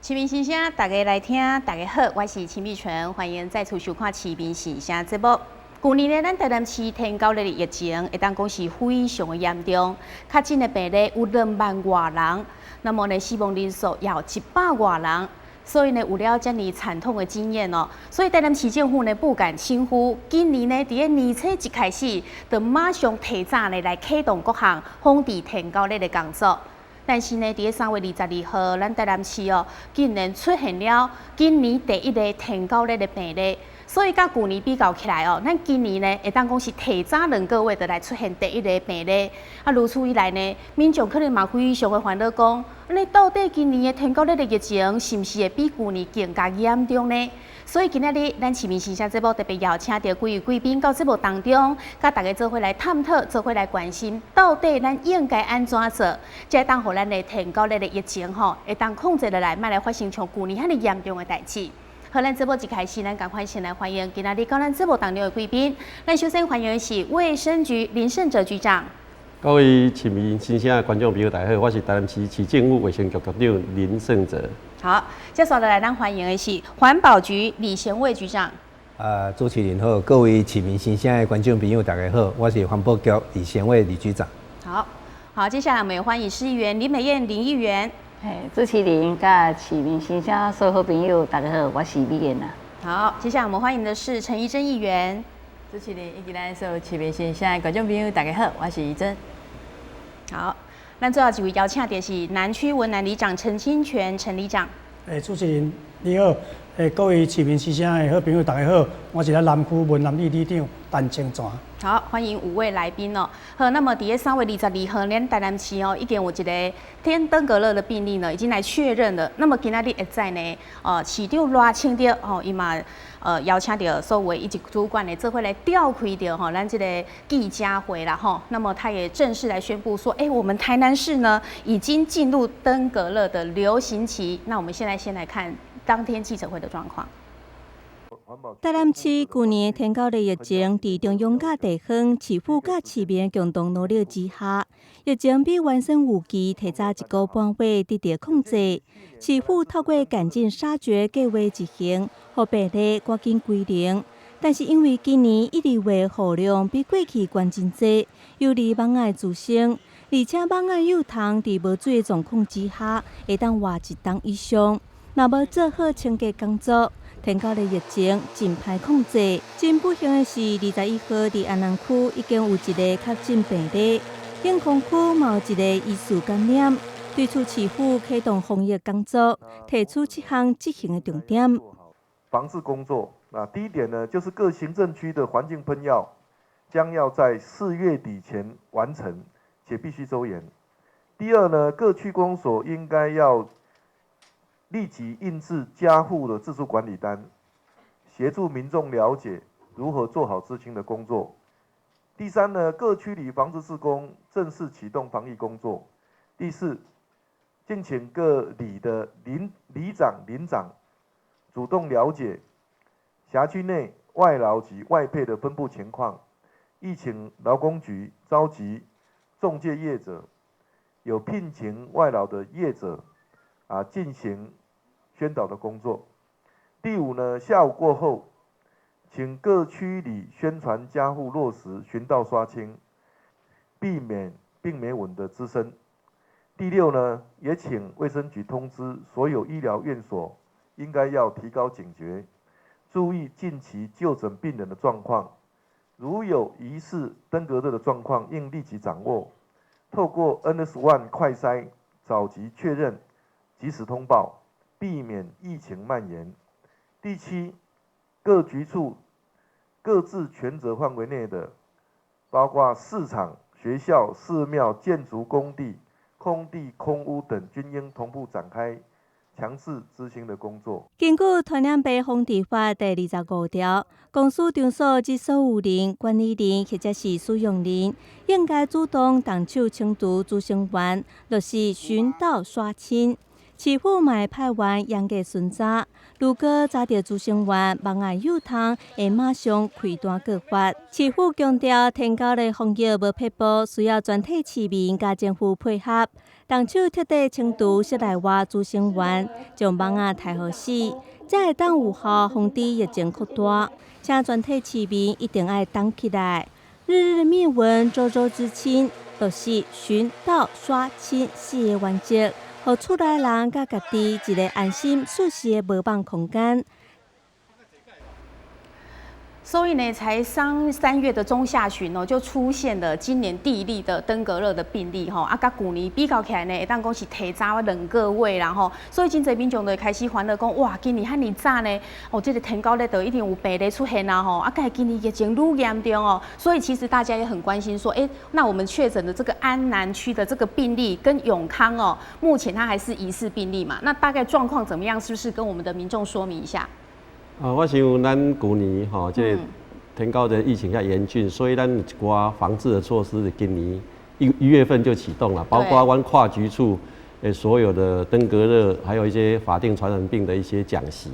市民心聲，大家來聽，大家好，我是秦美純，歡迎再次收看《市民心聲》節目。舊年呢，咱台南市天狗日的疫情，會當講是非常的嚴重，確診的病例有2萬外人，那麼呢，死亡人數也有100外人。所以呢，有了遮爾慘痛的經驗哦，所以台南市政府呢不敢輕忽，今年呢，佇咧年初一開始，就馬上提早呢來啟動各項防治天狗日的工作。但是呢，佇咧3月22號，咱台南市哦，竟然出現了今年第一个天狗日的病例，所以佮舊年比較起來哦，咱今年呢會當講是提早2個月就來出現第一个病例。啊，如此一來呢，民眾可能嘛非常的煩惱，講，按呢到底今年的天狗日的疫情是毋是會比舊年更加嚴重呢？所以今仔日咱市民心聲節目特別邀請著幾位貴賓到節目當中，佮大家做伙來探討，做伙來關心，到底咱應該按怎做，才會當予咱的天狗日的疫情吼，會當控制落來，莫來發生像舊年遐爾嚴重的代誌。好，咱節目一開始，咱趕快先來歡迎今仔日到咱節目當中的貴賓。咱首先歡迎的是衛生局林勝哲局長。各位市民心聲的觀眾朋友，大家好，我是台南市市政府衛生局局長林勝哲。好，接下來咱歡迎的是環保局李賢偉局長。主持人好，各位市民心聲的觀眾朋友，大家好，我是環保局李賢偉李局長。好，好，接下來我們也歡迎市議員林美燕林議員。嘿，主持人佮市民心聲所有好朋友，大家好，我是美燕啊。好，接下來我們歡迎的是陳怡貞議員。主持人以及咱所有市民心聲的觀眾朋友，大家好，我是怡貞。好，咱最後一位邀請的是南區文南里長陳清泉陳里長。主持人你好，各位市民心聲的好朋友，大家好，我是咱南區文南里里長陳清泉。好，歡迎五位來賓哦。好，那麼佇咧3月22號，咱台南市哦已經有一个天登革熱的病例呢，已經來確認了。那麼今仔日會在呢，市長賴清德吼，伊嘛邀請著所有一級主管呢，做伙來召開著吼，咱這个記者會啦吼。那麼他也正式來宣布說，我們台南市呢已經進入登革熱的流行期。那我們現在先來看當天記者會的狀況。台南市舊年天狗日疫情，佇中央佮地方、市府佮市民共同努力之下，疫情比原先預期提早一個半月得到控制。市府透過趕盡殺絕計劃執行，予病例趕緊歸零。但是因為今年一二月雨量比過去懸真濟，有利蠓仔滋生，而且蠓仔幼蟲佇無水的狀況之下，會當活一冬以上。若無做好清潔工作，天狗日疫情真歹控制。真不幸的是，21號佇安南區已經有一个確診病例，永康區嘛有一个疑似感染。對此，市府啟動防疫工作，提出七項執行的重點。防治工作，那第一點呢，就是各行政區的環境噴藥將要在4月底前完成，且必須周延。第二呢，各區公所應該要立即印製家戶的自助管理單，協助民眾了解如何做好孳清的工作。第三呢，各區里防治志工正式啟動防疫工作。第四，敬請各里的鄰里長、鄰長主動了解轄區內外勞及外配的分布情況，亦請勞工局召集仲介業者，有聘請外勞的業者進行宣導的工作。第五呢，下午過後，請各區里宣傳家戶落實巡道刷清，避免病媒蚊的滋生。第六呢，也請衛生局通知所有醫療院所，應該要提高警覺，注意近期就診病人的狀況，如有疑似登革熱的狀況，應立即掌握，透過 NS1 快篩早期確認，及時通報，避免疫情蔓延。第七，各局處各自權責範圍內的，包括市場、學校、寺廟、建築工地、空地、空屋等，均應同步展開強制孳清的工作。根據《傳染病防治法》第25條，公司場所之所有人、管理人或者是使用人，應該主動動手清除孳生源，落實巡道刷清。市府嘛會派員嚴格巡查，如果查著孳生源，蠓仔幼蟲會馬上開單告發。市府強調，天狗的防疫無撇步，需要全體市民佮政府配合。動手徹底清除室內外孳生源，將蠓仔刣予死，才會當有效防止疫情擴大。請全體市民一定愛動起來，日日滅蚊，週週孳清，落實巡、倒、刷、清四个原則，予厝內人佮家己一个安心舒適的無蠓空間。所以呢，才上3月的中下旬哦，就出現了今年第一例的登革熱的病例吼。啊，佮舊年比較起來呢，會當講是提早2個月啦吼。所以真濟民眾就開始煩惱講，哇，今年遐爾早呢，哦，這個天狗日就一定有病例出現啊吼。啊，蓋今年疫情愈嚴重哦，所以其實大家也很關心說，欸，那我們確診的這個安南區的這個病例跟永康哦，目前它還是疑似病例嘛？那大概狀況怎麼樣？是不是跟我們的民眾說明一下？啊，我想咱舊年吼，這个天狗的疫情較嚴峻，所以咱有一寡防治的措施，今年一月份就啟動了，包括阮跨局處所有的登革熱，還有一些法定傳染病的一些講習。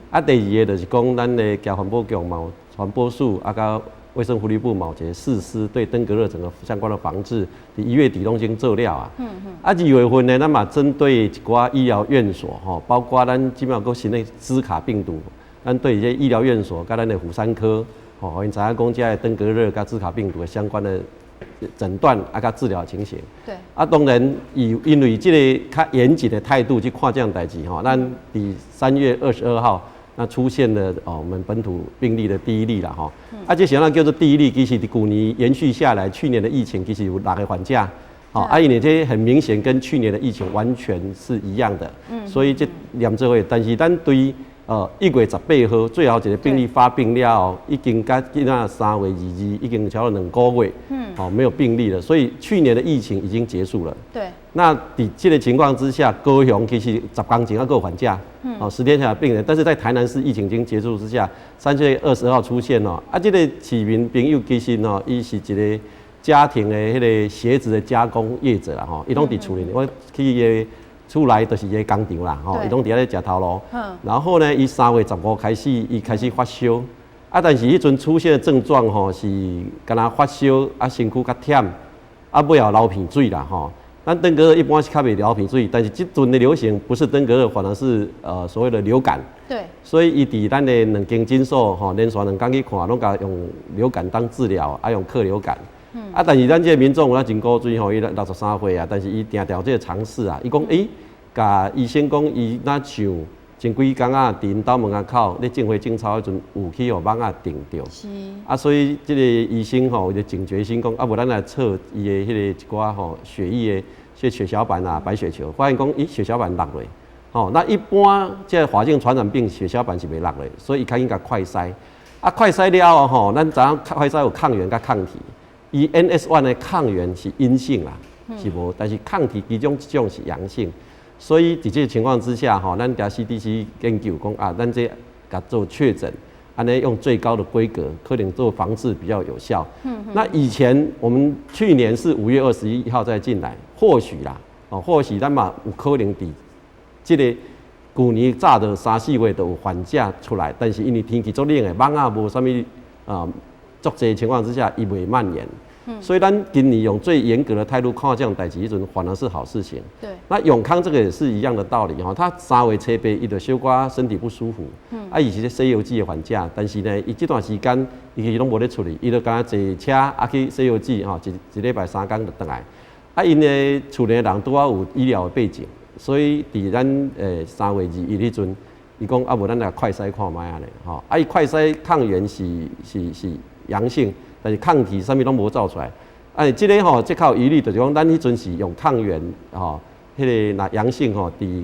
啊，第二个就是講，咱的交環保局嘛，環保署啊，佮衛生福利部嘛，有一個四司對登革熱整個相關的防治，佇1月底攏已經做了啊。啊，2月份呢，咱嘛針對一寡醫療院所吼，包括咱這擺閣新的茲卡病毒。咱對一些醫療院所，佮咱的婦產科，吼，𪜶知影講這个登革熱佮茲卡病毒的相關的診斷啊，佮治療情形。啊，當然，以因為這個較嚴謹的態度去看這樣代誌吼，咱佇3月22號那出現了哦，我們本土病例的第一例啦吼。啊，這啥叫做第一例？其實佇舊年延續下來，去年的疫情其實有六個患者。吼，啊，因為這很明顯跟去年的疫情完全是一樣的。所以這連做伙，但是咱對1月18號最後一個病例發病了後，已經佮今仔3月22，已經超過2個月，哦，沒有病例了，所以去年的疫情已經結束了。那佇這個情況之下，高雄其實10天前還閣有患者，哦，10天前的病人，但是在台南市疫情已經結束之下，3月20號出現哦，啊，這個市民朋友其實哦，伊是一個家庭的彼個鞋子的加工業者啦，吼，伊攏佇厝裡，我去伊的厝內就是伊的工廠啦，吼，伊攏佇遐咧食頭路。然後呢，伊3月15開始，伊開始發燒，啊，但是彼陣出現的症狀吼是敢若發燒，啊，身軀較忝，啊，尾後流鼻水啦，吼。咱登革熱一般是較袂流鼻水，但是這陣的流行不是登革熱，反而是所謂的流感。所以伊佇咱的兩間診所吼，連續兩工去看，攏共用流感當治療，啊，用克流感。啊，但是咱這個民眾有真古錐吼，伊63歲啊，但是伊定定這個常識啊，伊講欸，共醫生講伊若像前幾工仔，佇𪜶兜門仔口咧種花種草彼陣有去予蠓仔叮著。啊，所以這个醫生吼有警覺心講，啊，無咱來測伊的彼個一寡吼血液的血小板啊、白血球，發現講咦血小板落落，吼，那一般這個法定傳染病血小板是袂落的，所以伊較緊共快篩。啊，快篩了後吼，咱知影快篩有抗原佮抗體。伊 NS1 的抗原是陰性啦，是無，但是抗體其中一種是陽性，所以佇這個情況之下吼，咱佇 CDC 研究講啊，咱這共做確診，按呢用最高的規格，可能做防治比較有效。那以前我們去年是5月21號再進來，或許啦，哦，或許咱嘛有可能佇這個舊年早的三四月就有患者出來，但是因為天氣足冷的，蠓仔無啥物啊，足濟情況之下，伊袂蔓延。所以咱今年用最嚴格的態度看這樣代誌，彼陣反而是好事情。那永康這個也是一樣的道理哈，他3月初八，伊就小可身體不舒服，啊，伊是咧西遊記的患者，但是呢，伊這段時間伊其實攏無咧出去，伊就敢若坐車啊去西遊記吼，一一禮拜3工就轉來。啊，𪜶的厝內人拄好有醫療的背景，所以佇咱3月21彼陣，伊講啊，無咱來快篩看覓仔咧，吼，啊，伊快篩抗原是陽性。但是抗體啥物攏無走出來，哎，這个吼，這較有疑慮，就是講咱彼陣是用抗原吼，彼个若陽性吼，佇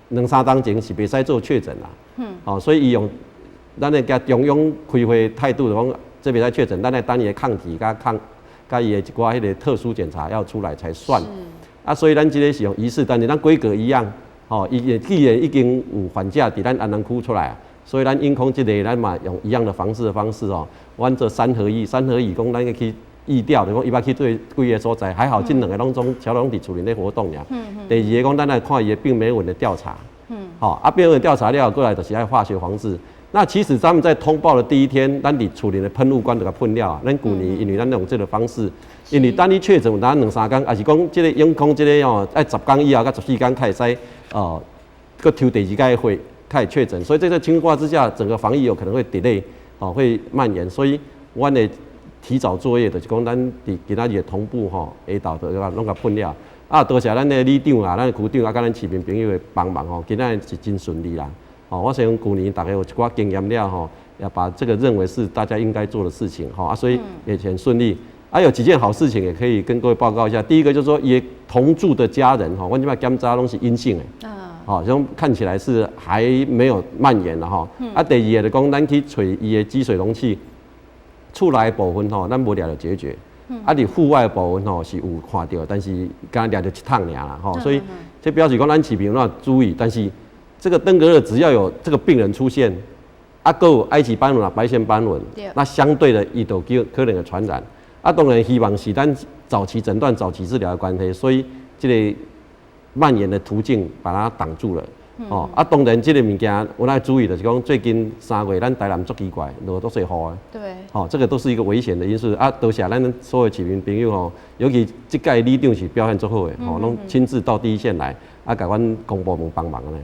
兩三當前是袂使做確診啦。吼，所以伊用咱的共中央開會態度，就講這袂使確診，咱愛等伊的抗體佮抗佮伊的一寡彼個特殊檢查要出來才算。啊，所以咱這个是用疑似，但是咱規格一樣，吼，伊既然已經有患者佇咱安南區出來。所以咱永康這个，咱嘛用一樣的方式的方式哦，阮做三合一，三合一講咱去疫調，就講伊捌去佗幾个所在，還好這兩个攏總超攏佇厝裡咧活動爾。第二个講，咱來看伊的病媒蚊的調查。吼，啊，病媒蚊調查了後，過來就是愛化學防治。那其實咱們在通報的第一天，咱佇厝裡的噴霧罐就共噴了。咱舊年因為咱用這個方式，因為當你確診有當兩三工，抑是講這個永康這個哦，愛10工以後佮14工才會使哦，閣抽第二擺血才會確診。所以這個情況之下，整個防疫有可能會 delay 哦，會蔓延。所以阮會提早作業，就是講咱佇今仔日同步吼，下晝就攏共噴了。啊，多謝咱的里長啊，咱的區長啊，佮咱市民朋友的幫忙吼，今仔日是真順利啦。哦，我想舊年大家有一寡經驗了吼，要把這個認為是大家應該做的事情吼啊，所以也很順利。啊，有幾件好事情也可以跟各位報告一下。第一個就是說，伊同住的家人吼，阮這擺檢查攏是陰性的，好，像看起來是還沒有蔓延的吼。啊，第二個就講，咱去揣伊的積水容器，厝內的部分吼，咱無掠著孑孓。啊，佇戶外的部分吼是有看著，但是敢掠著一桶爾啦吼，所以這表示講咱市民要注意，但是。這個登革熱只要有這個病人出現，啊，閣有埃及斑蚊啊、白線斑蚊，那相對的伊就有可能會傳染。啊，當然希望是咱早期診斷、早期治療的關係，所以這個蔓延的途徑把它擋住了。哦，啊，當然這個物件我來注意的是講，最近3月咱台南足奇怪，落足濟雨的。哦，這個都是一個危險的因素。啊，多謝咱所有市民朋友吼，尤其這屆里長是表現足好的，吼，攏親自到第一線來，啊，共阮公部門幫忙呢。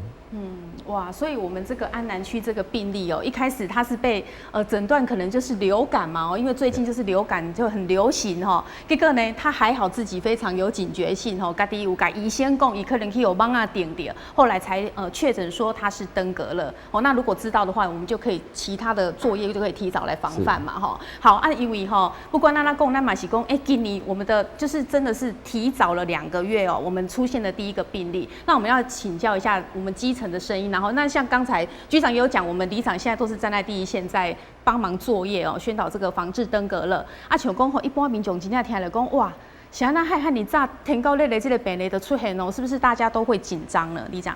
哇，所以我們這個安南區這個病例哦，一開始他是被診斷可能就是流感嘛哦，因為最近就是流感就很流行哈。結果呢，他還好自己非常有警覺性吼，家己有共醫生講，伊可能去予蠓仔叮著，後來才確診說他是登革熱哦。那如果知道的話，我們就可以其他的作業就可以提早來防範嘛哈。好啊，因為哈，不管按怎講，咱嘛是講，哎，今年我們的就是真的是提早了2個月哦，我們出現了第一個病例。那我們要請教一下我們基層的聲音。然後，那像剛才局長也有講，我們里長現在都是站在第一線，在幫忙作業哦，宣導這個防治登革熱。啊，像講吼，一般民眾真正聽來講，哇，是按怎遐爾早天狗日的這個病例的出現哦，是不是大家都會緊張呢？里長？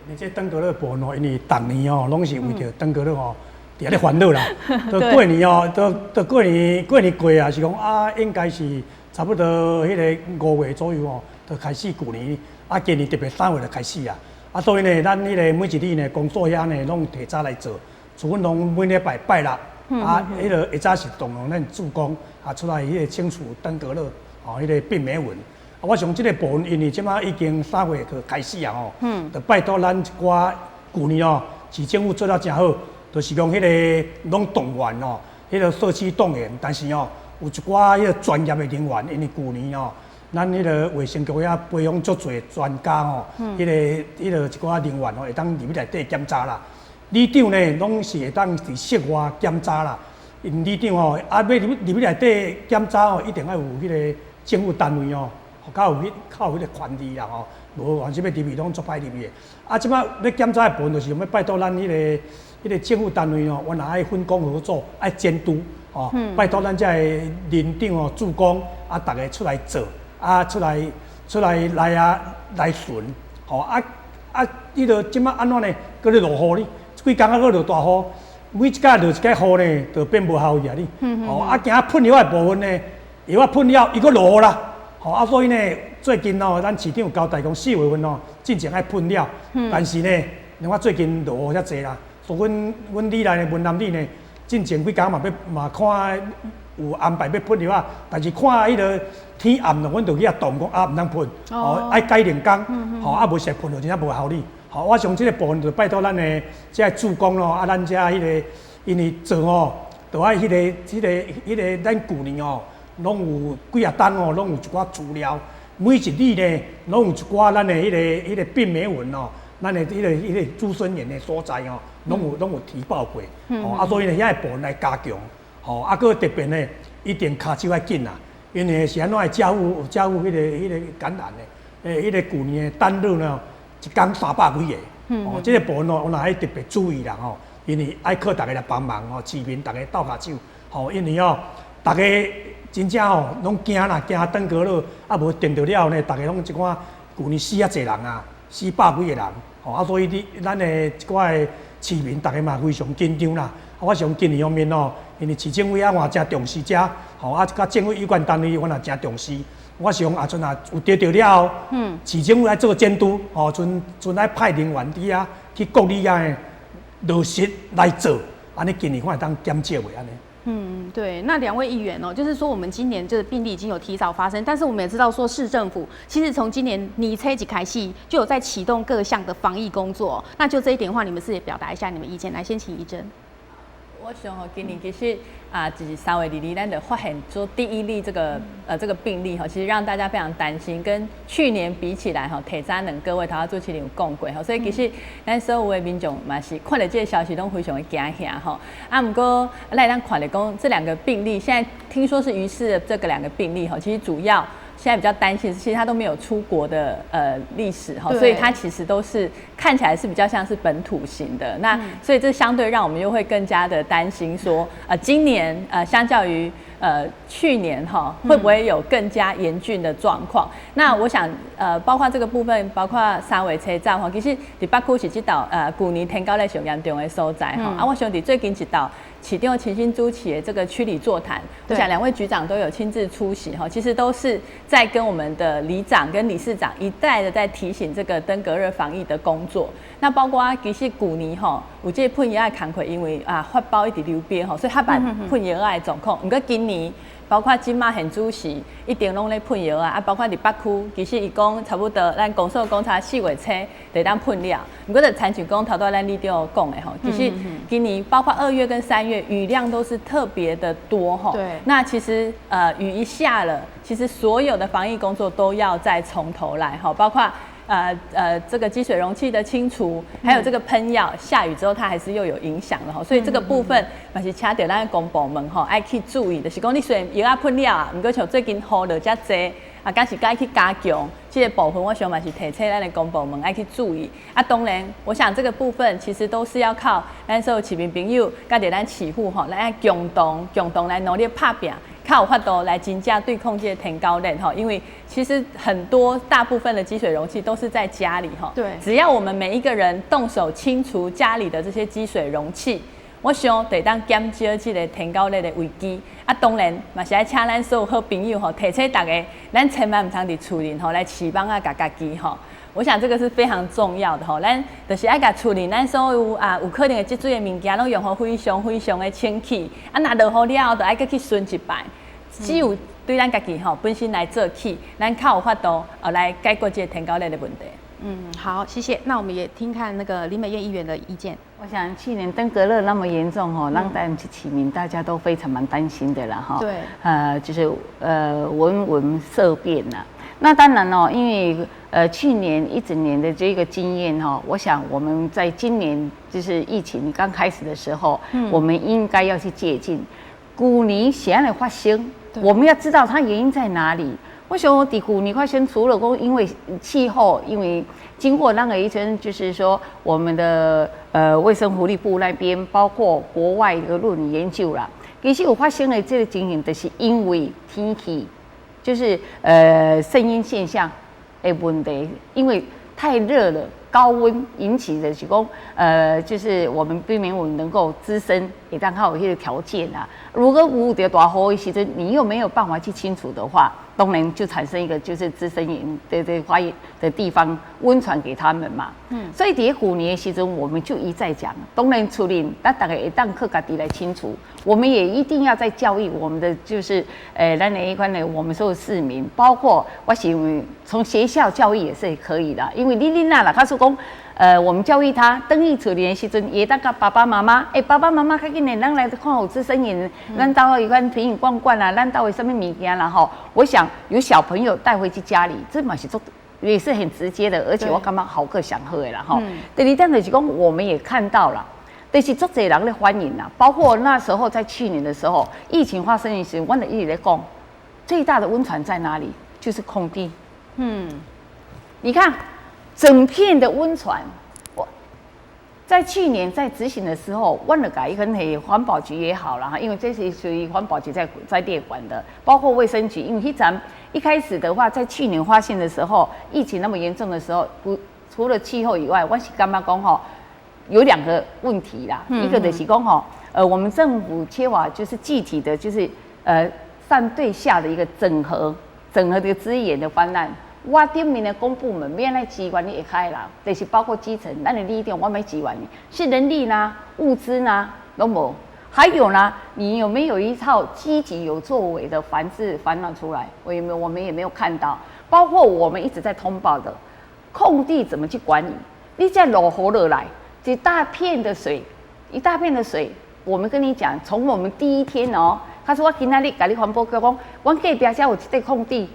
你這登革熱部分哦，因為逐年哦，攏是為著登革熱哦，佇遐咧煩惱啦。到過年哦，到過年過年過啊，是講啊，應該是差不多彼個5月左右哦，就開始舊年啊，今年特別3月就開始啊。啊，所以呢，咱彼個每一里呢，公所遐呢，攏提早來做。像阮攏每禮拜拜六，啊，彼個下早是動用咱志工啊出來彼個清除登革熱，吼，彼個病媒蚊。啊，我想這個部分，因為這馬已經3月就開始啊吼，就拜託咱一寡舊年哦，市政府做了誠好，就是講彼個攏動員哦，彼個社區動員，但是哦，有一寡彼個專業的人員，因為舊年哦，咱彼個衛生局遐培養足濟專家吼，彼個一寡人員吼，會當入去內底檢查啦。里長呢，攏是會當佇室外檢查啦。𪜶里長吼，啊，欲入去內底檢查吼，一定愛有彼個政府單位哦，較有彼較有彼個權利啦吼。無凡是欲入去攏足歹入去的。啊，這擺欲檢查的部分，就是欲拜託咱彼個政府單位哦，原來愛分工合作，愛監督吼。拜託咱這个鄰長哦、志工啊，逐个出來做。啊，出來來啊，來巡，吼啊啊！彼個這擺按怎呢？閣咧落雨呢？幾工啊，閣落大雨，每一擺落一擺雨呢，就變無效去啊！你，吼啊，驚噴藥的部分呢，藥仔噴了，伊閣落雨啦，吼啊，所以呢，最近哦，咱市長有交代講，4月份哦，進前愛噴了，但是呢，你看最近落雨遮濟啦，所以阮里內的文南里呢，進前幾工嘛欲嘛看有安排欲噴藥仔，但是看彼個天暗了，阮就去遐動講啊，毋通噴，哦，愛改另工，吼啊，無實噴就真正無效率。吼，我想這個部分就拜託咱的這個志工咯，啊，咱這彼個因為做吼，就愛彼個咱舊年哦，攏有幾啊冬哦，攏有一寡資料，每一里呢，攏有一寡咱的彼個病媒蚊哦，咱的彼個孳生源的所在哦，攏有提報過，吼啊，所以呢，遐個部分來加強，吼啊，閣特別呢，一定跤手愛緊啦，因為是按怎會遮有彼個感染的，欸，彼個舊年的單日呢，一工300幾個，哦，這個部分哦，我若愛特別注意啦吼，因為愛靠大家來幫忙吼，市民逐家鬥跤手，吼，因為哦，逐家真正吼攏驚啦，驚登革熱，啊無叮著了後呢，逐家攏這款舊年死遐濟人啊，死百幾個人，吼啊，所以你咱的一寡的市民，逐家嘛非常緊張啦。啊，我想今年方面哦，因為市政府遐嘛誠重視這，吼啊，佮政府有關單位阮也誠重視。我想啊，陣若有得著了後，市政府愛做監督，吼，陣陣愛派人員佇遐去各里遐的落實來做，按呢今年看會當減少袂按呢。嗯，對，那兩位議員哦，就是說我們今年這個病例已經有提早發生，但是我們也知道說市政府其實從今年年初一開始就有在啟動各項的防疫工作。那就這一點的話，你們是也表達一下你們意見。來，先請怡貞。我想吼，今年其實啊，就是3月22，咱就發現說第一例這個病例吼，其實讓大家非常擔心。跟去年比起來吼，提早2個月頭仔主持人有講過吼，所以其實咱所有的民眾嘛是看著這個消息攏非常的驚嚇吼。啊，毋過咱會當看著講這兩個病例，現在聽說是疑似的這個兩個病例吼，其實主要現在比較擔心，其實他都沒有出國的歷史哈，所以他其實都是看起來是比較像是本土型的。那所以這相對讓我們又會更加的擔心說，今年相較於去年哈，會不會有更加嚴峻的狀況？那我想包括這個部分，包括3月初十哈，其實佇北區是這道舊年天狗熱上嚴重的所在哈。啊，我想佇最近一道市長親身主持的這個區里座談，我想兩位局長都有親自出席哈，其實都是在跟我們的里長跟理事長一再的在提醒這個登革熱防疫的工作。那包括其實舊年吼有這個噴藥仔工課，因為啊發包一直流標吼，所以較慢噴藥仔的狀況。毋過今年包括這馬現主時一定攏咧噴藥仔，啊，包括佇北區，其實伊講差不多，咱公所講差4月初就會當噴了。毋過就親像講頭拄咱里長講的吼，其實今年包括2月跟3月雨量都是特別的多吼。那其實雨一下了，其實所有的防疫工作都要再從頭來吼，包括這個積水容器的清除，還有這個噴藥，下雨之後它還是又有影響的吼，所以這個部分嘛是請著咱公部門吼愛去注意，就是講你雖然藥仔噴了啊，毋過像最近雨落遮濟，啊，敢是該去加強這個部分，我想嘛是提醒咱的公部門愛去注意。啊，當然，我想這個部分其實都是要靠咱所有市民朋友，佮著咱市府吼，咱愛共同共同來努力拍拚。較有法度來真正對抗這個天狗熱吼，因為其實很多大部分的積水容器都是在家裡吼。只要我們每一個人動手清除家裡的這些積水容器，我想就會當減少這個天狗熱的危機。啊，當然嘛是愛請咱所有好朋友吼，提醒大家，咱千萬毋通佇厝裡吼來飼蠓仔共家己吼。我想這個是非常重要的吼，咱就是愛共厝裡咱所有啊有可能會積水的物件，攏用予非常非常的清氣。啊，若落雨了後，就愛閣去巡一擺。只有對咱家己吼本身來做起，咱較有法度哦來解決這個天狗熱的問題。嗯，好，謝謝。那我們也聽看那個林美燕議員的意見。我想去年登革熱那麼嚴重吼，讓台南市市民大家都非常蠻擔心的啦哈。就是聞聞色變啦。那當然哦，因為去年一整年的這個經驗哈，我想我們在今年就是疫情剛開始的時候，我們應該要去借鑑。舊年是按怎發生，我們要知道它原因在哪裡。我想佇舊年發生，除了講因為氣候，因為經過那個醫生，就是說我們的衛生福利部那邊，包括國外的論文研究啦，其實有發生的這個情形，就是因為天氣，就是聖嬰現象的問題，因為太熱了，高溫引起的是講就是我們避免我們能夠滋生，會當較有彼個條件啊。如果有著大雨的時陣，你又沒有辦法去清除的話，當然就產生一個就是滋生炎的發炎的地方溫床給他們嘛。所以佇舊年的時陣，我們就一再講，當然厝裡咱逐家會當靠家己來清除，我們也一定要在教育我們的就是咱的彼款的我們所有市民，包括我認為從學校教育也是可以的，因為你囡仔啦，假使講。我們教育他，轉去厝裡的時陣，會當佮爸爸媽媽，欸，爸爸媽媽較緊的，咱來看有滋生蠅，咱兜彼款瓶瓶罐罐啦，咱兜的啥物物件啦吼。我想有小朋友帶回去家裡，這嘛是足也是很直接的，而且我感覺好閣上好的啦吼。第二點就是講，我們也看到了，就是足濟人咧反映啦，包括那時候在去年的時候，疫情發生的時候，我就一直咧講，最大的溫床在哪裡？就是空地。你看。整片的溫床，我在去年在執行的時候，阮就共彼款彼環保局也好啦，因為這是屬於環保局在列管的，包括衛生局，因為彼陣一開始的話，在去年發現的時候，疫情那麼嚴重的時候，不除了氣候以外，我是感覺講吼，有兩個問題啦，一個就是講吼，我們政府缺乏就是具體的，就是上對下的一個整合，整合的資源的方案。我頂面的公部門欲按怎支援你下跤的人，就是包括基層，咱的里長我欲支援你，是人力呢、物資呢，攏無。還有呢，你有沒有一套積極有作為的防治方案出來？我也沒有，我們也沒有看到。包括我們一直在通報的空地怎麼去管理？你這落雨落來，一大片的水，一大片的水。我們跟你講，從我們第一天哦，他說我今仔日共你環保局講，阮隔壁遮有一塊空地，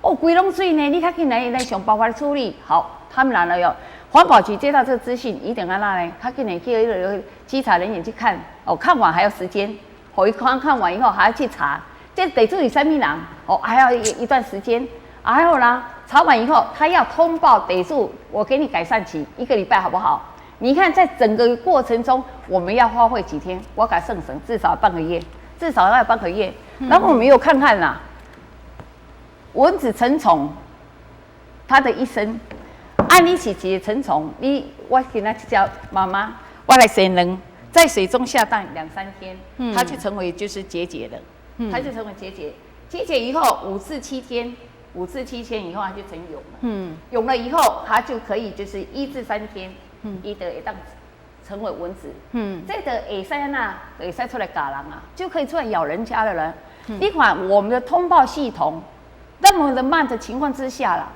哦，規攏水呢，你較緊來來想辦法處理。好，他們來了喲。環保局接到這個資訊，一定按怎呢？較緊的去彼个稽查人員去看，哦，看完還要時間，哦，一看看完以後還要去查，這地主是啥物人？哦，還要一段時間，還有呢，查完以後他要通報地主，我給你改善期一個禮拜，好不好？你看在整個過程中，我們要花費幾天？我共算算，至少半個月，至少要半個月。然後我們又看看啦，蚊子成蟲，它的一生。啊，你是一個成蟲，你我今仔這隻媽媽，我來生卵，在水中下蛋兩三天，它就成為就是結節了，它就成為結節，結節以後5至7天，5至7天以後它就成蛹了，蛹了以後它就可以就是1至3天，伊就會當成為蚊子，這個會使按怎，會使出來咬人啊，就可以出來咬人家的人。你看我們的通報系統那麼的慢的情況之下啦。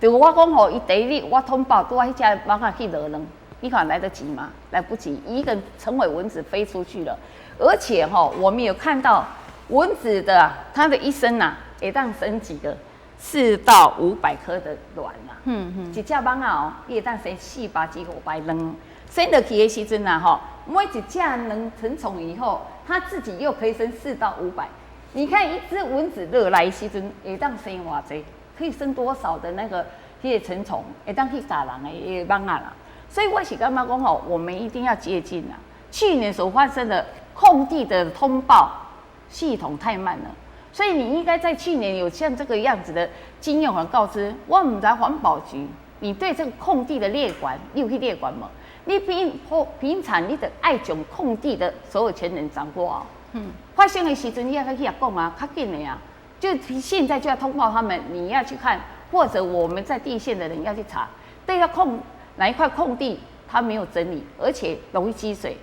就我講吼，伊第一日我通報，拄仔彼隻蠓仔去落卵，你看來得及嗎？來不及，一個成為蚊子飛出去了。而且吼，我們有看到蚊子的它的一生呐，會當生幾個4到500顆的卵呐。一隻蠓仔哦，伊會當生400幾500卵，生落去的時陣呐，吼，每一隻卵成蟲以後，它自己又可以生4到500。你看一隻蚊子落來的時陣，會當生偌濟？可以生多少的那個彼個成蟲，會當去咬人的彼个蠓仔啦。所以我是感覺講吼，我們一定要接近啊。去年所發生的空地的通報系統太慢了，所以你應該在去年有像這個樣子的經驗和告知。我毋知環保局，你對這個空地的列管，你有去列管無？你平常你得愛將空地的所有權人掌握啊。發生的時陣你愛去遐講啊，較緊的啊。就現在就要通報他們，你要去看，或者我們在地線的人要去查，對他空哪一塊空地，他沒有整理，而且容易積水。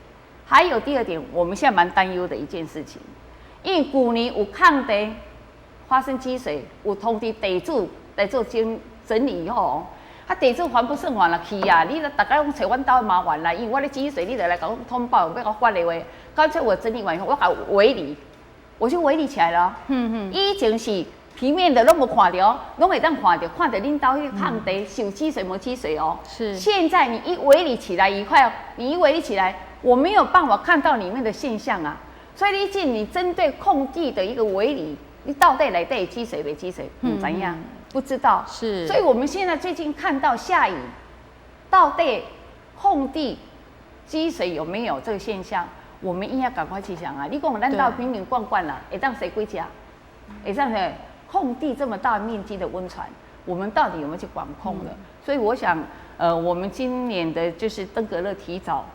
還有第二點，我們現在蠻擔憂的一件事情，因為舊年有空地發生積水，有通知地主來做整理以後，啊地主煩不勝煩啦，去啊！你逐家攏揣阮兜麻煩啦，因為我咧積水，你就來共我通報，欲共我罰的話，乾脆我整理完以後，我共圍籬。我就圍籬起來了。以前是平面的，攏無看著，攏會當看著，看著恁兜彼個空地是有積水無積水哦。現在你一圍籬起來一塊，你一圍籬起來，我沒有辦法看到裡面的現象啊。所以你進你針對空地的一個圍籬，你到底內底積水沒積水？毋知影，不知道。所以我們現在最近看到下雨，到底空地積水有沒有這個現象？我們應該趕快去想啊！你講咱兜瓶瓶罐罐啦，會當生幾隻？會當生空地這麼大面積的溫床，我們到底有沒有去管控的？所以我想，我們今年的就是登革熱提早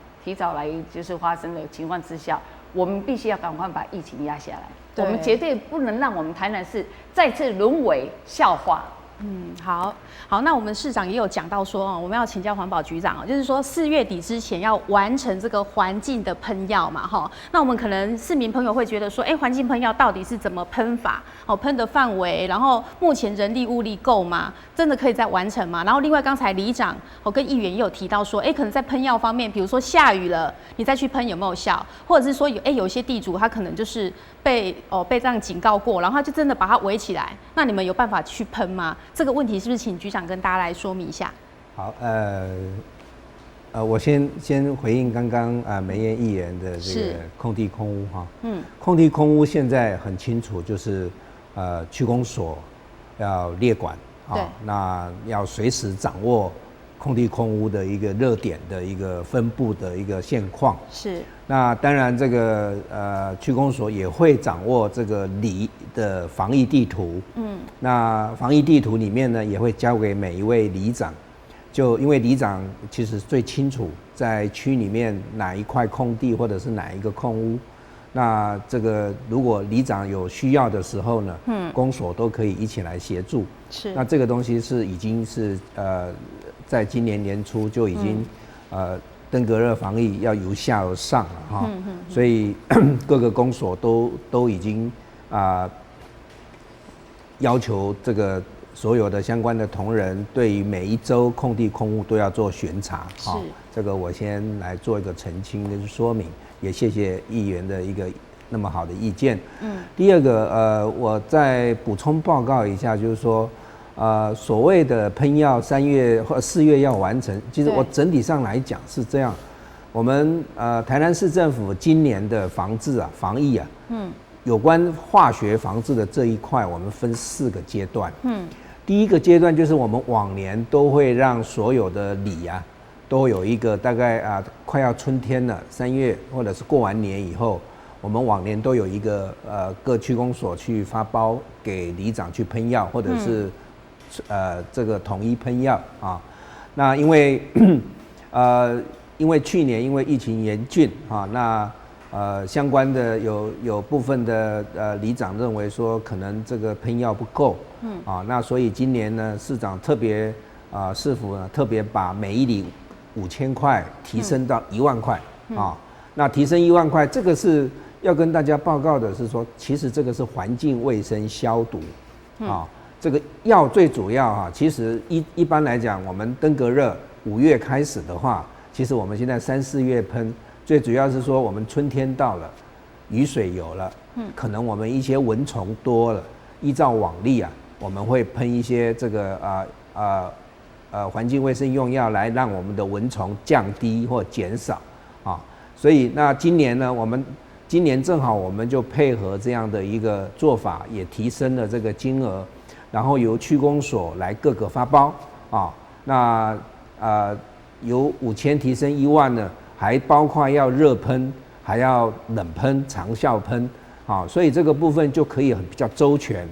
來就是發生的情況之下，我們必須要趕快把疫情壓下來。我們絕對不能讓我們台南市再次淪為笑話。好好，那我們市長也有講到說哦，我們要請教環保局長哦，就是說4月底之前要完成這個環境的噴藥嘛，哈。那我們可能市民朋友會覺得說，哎，環境噴藥到底是怎麼噴法？哦，噴的範圍，然後目前人力物力夠嗎？真的可以再完成嗎？然後另外剛才里長哦跟議員也有提到說，哎，可能在噴藥方面，比如說下雨了，你再去噴有沒有效？或者是說有些地主他可能就是被這樣警告過，然後他就真的把它圍起來，那你們有辦法去噴嗎？這個問題是不是請局長跟大家來說明一下？好，我先回應剛剛啊梅艷議員的這個空地空屋哈。空地空屋現在很清楚，就是區公所要列管啊，那要隨時掌握空地空屋的一個熱點的一個分布的一個現況。那當然，這個區公所也會掌握這個里的防疫地圖。那防疫地圖裡面呢，也會交給每一位里長，就因為里長其實最清楚在區裡面哪一塊空地或者是哪一個空屋。那这个如果里长有需要的时候呢，公所都可以一起来协助。那这个东西是已经是在今年年初就已经登革热防疫要由下而上了哈，所以各个公所都已经要求这个所有的相关的同仁，对于每一周空地空屋都要做巡查。这个我先来做一个澄清跟说明，也谢谢议员的一个那么好的意见。第二个我再补充报告一下，就是说，所谓的喷药3月或4月要完成，其实我整体上来讲是这样。我们台南市政府今年的防治啊，防疫啊，有关化学防治的这一块，我们分四个阶段。第一个阶段就是我们往年都会让所有的里啊，都有一个大概啊，快要春天了，3月或者是过完年以后，我们往年都有一个各区公所去发包给里长去喷药，或者是这个统一喷药啊。那因为去年因为疫情严峻啊，那相关的有部分的里长认为说可能这个喷药不够，啊，那所以今年呢，市长特别啊，市府呢特别把每一里5000块提升到一万块啊，那提升一万块，这个是要跟大家报告的是说，其实这个是环境卫生消毒啊，这个药最主要哈，其实一般来讲，我们登革热5月开始的话，其实我们现在三四月喷，最主要是说我们春天到了，雨水有了，可能我们一些蚊虫多了，依照往例啊，我们会喷一些这个环境卫生用药来让我们的蚊虫降低或减少啊，所以那今年呢，我们今年正好我们就配合这样的一个做法，也提升了这个金额，然后由区公所来各个发包啊，那由5000提升一万呢，还包括要热喷，还要冷喷、长效喷。啊，所以这个部分就可以很比较周全。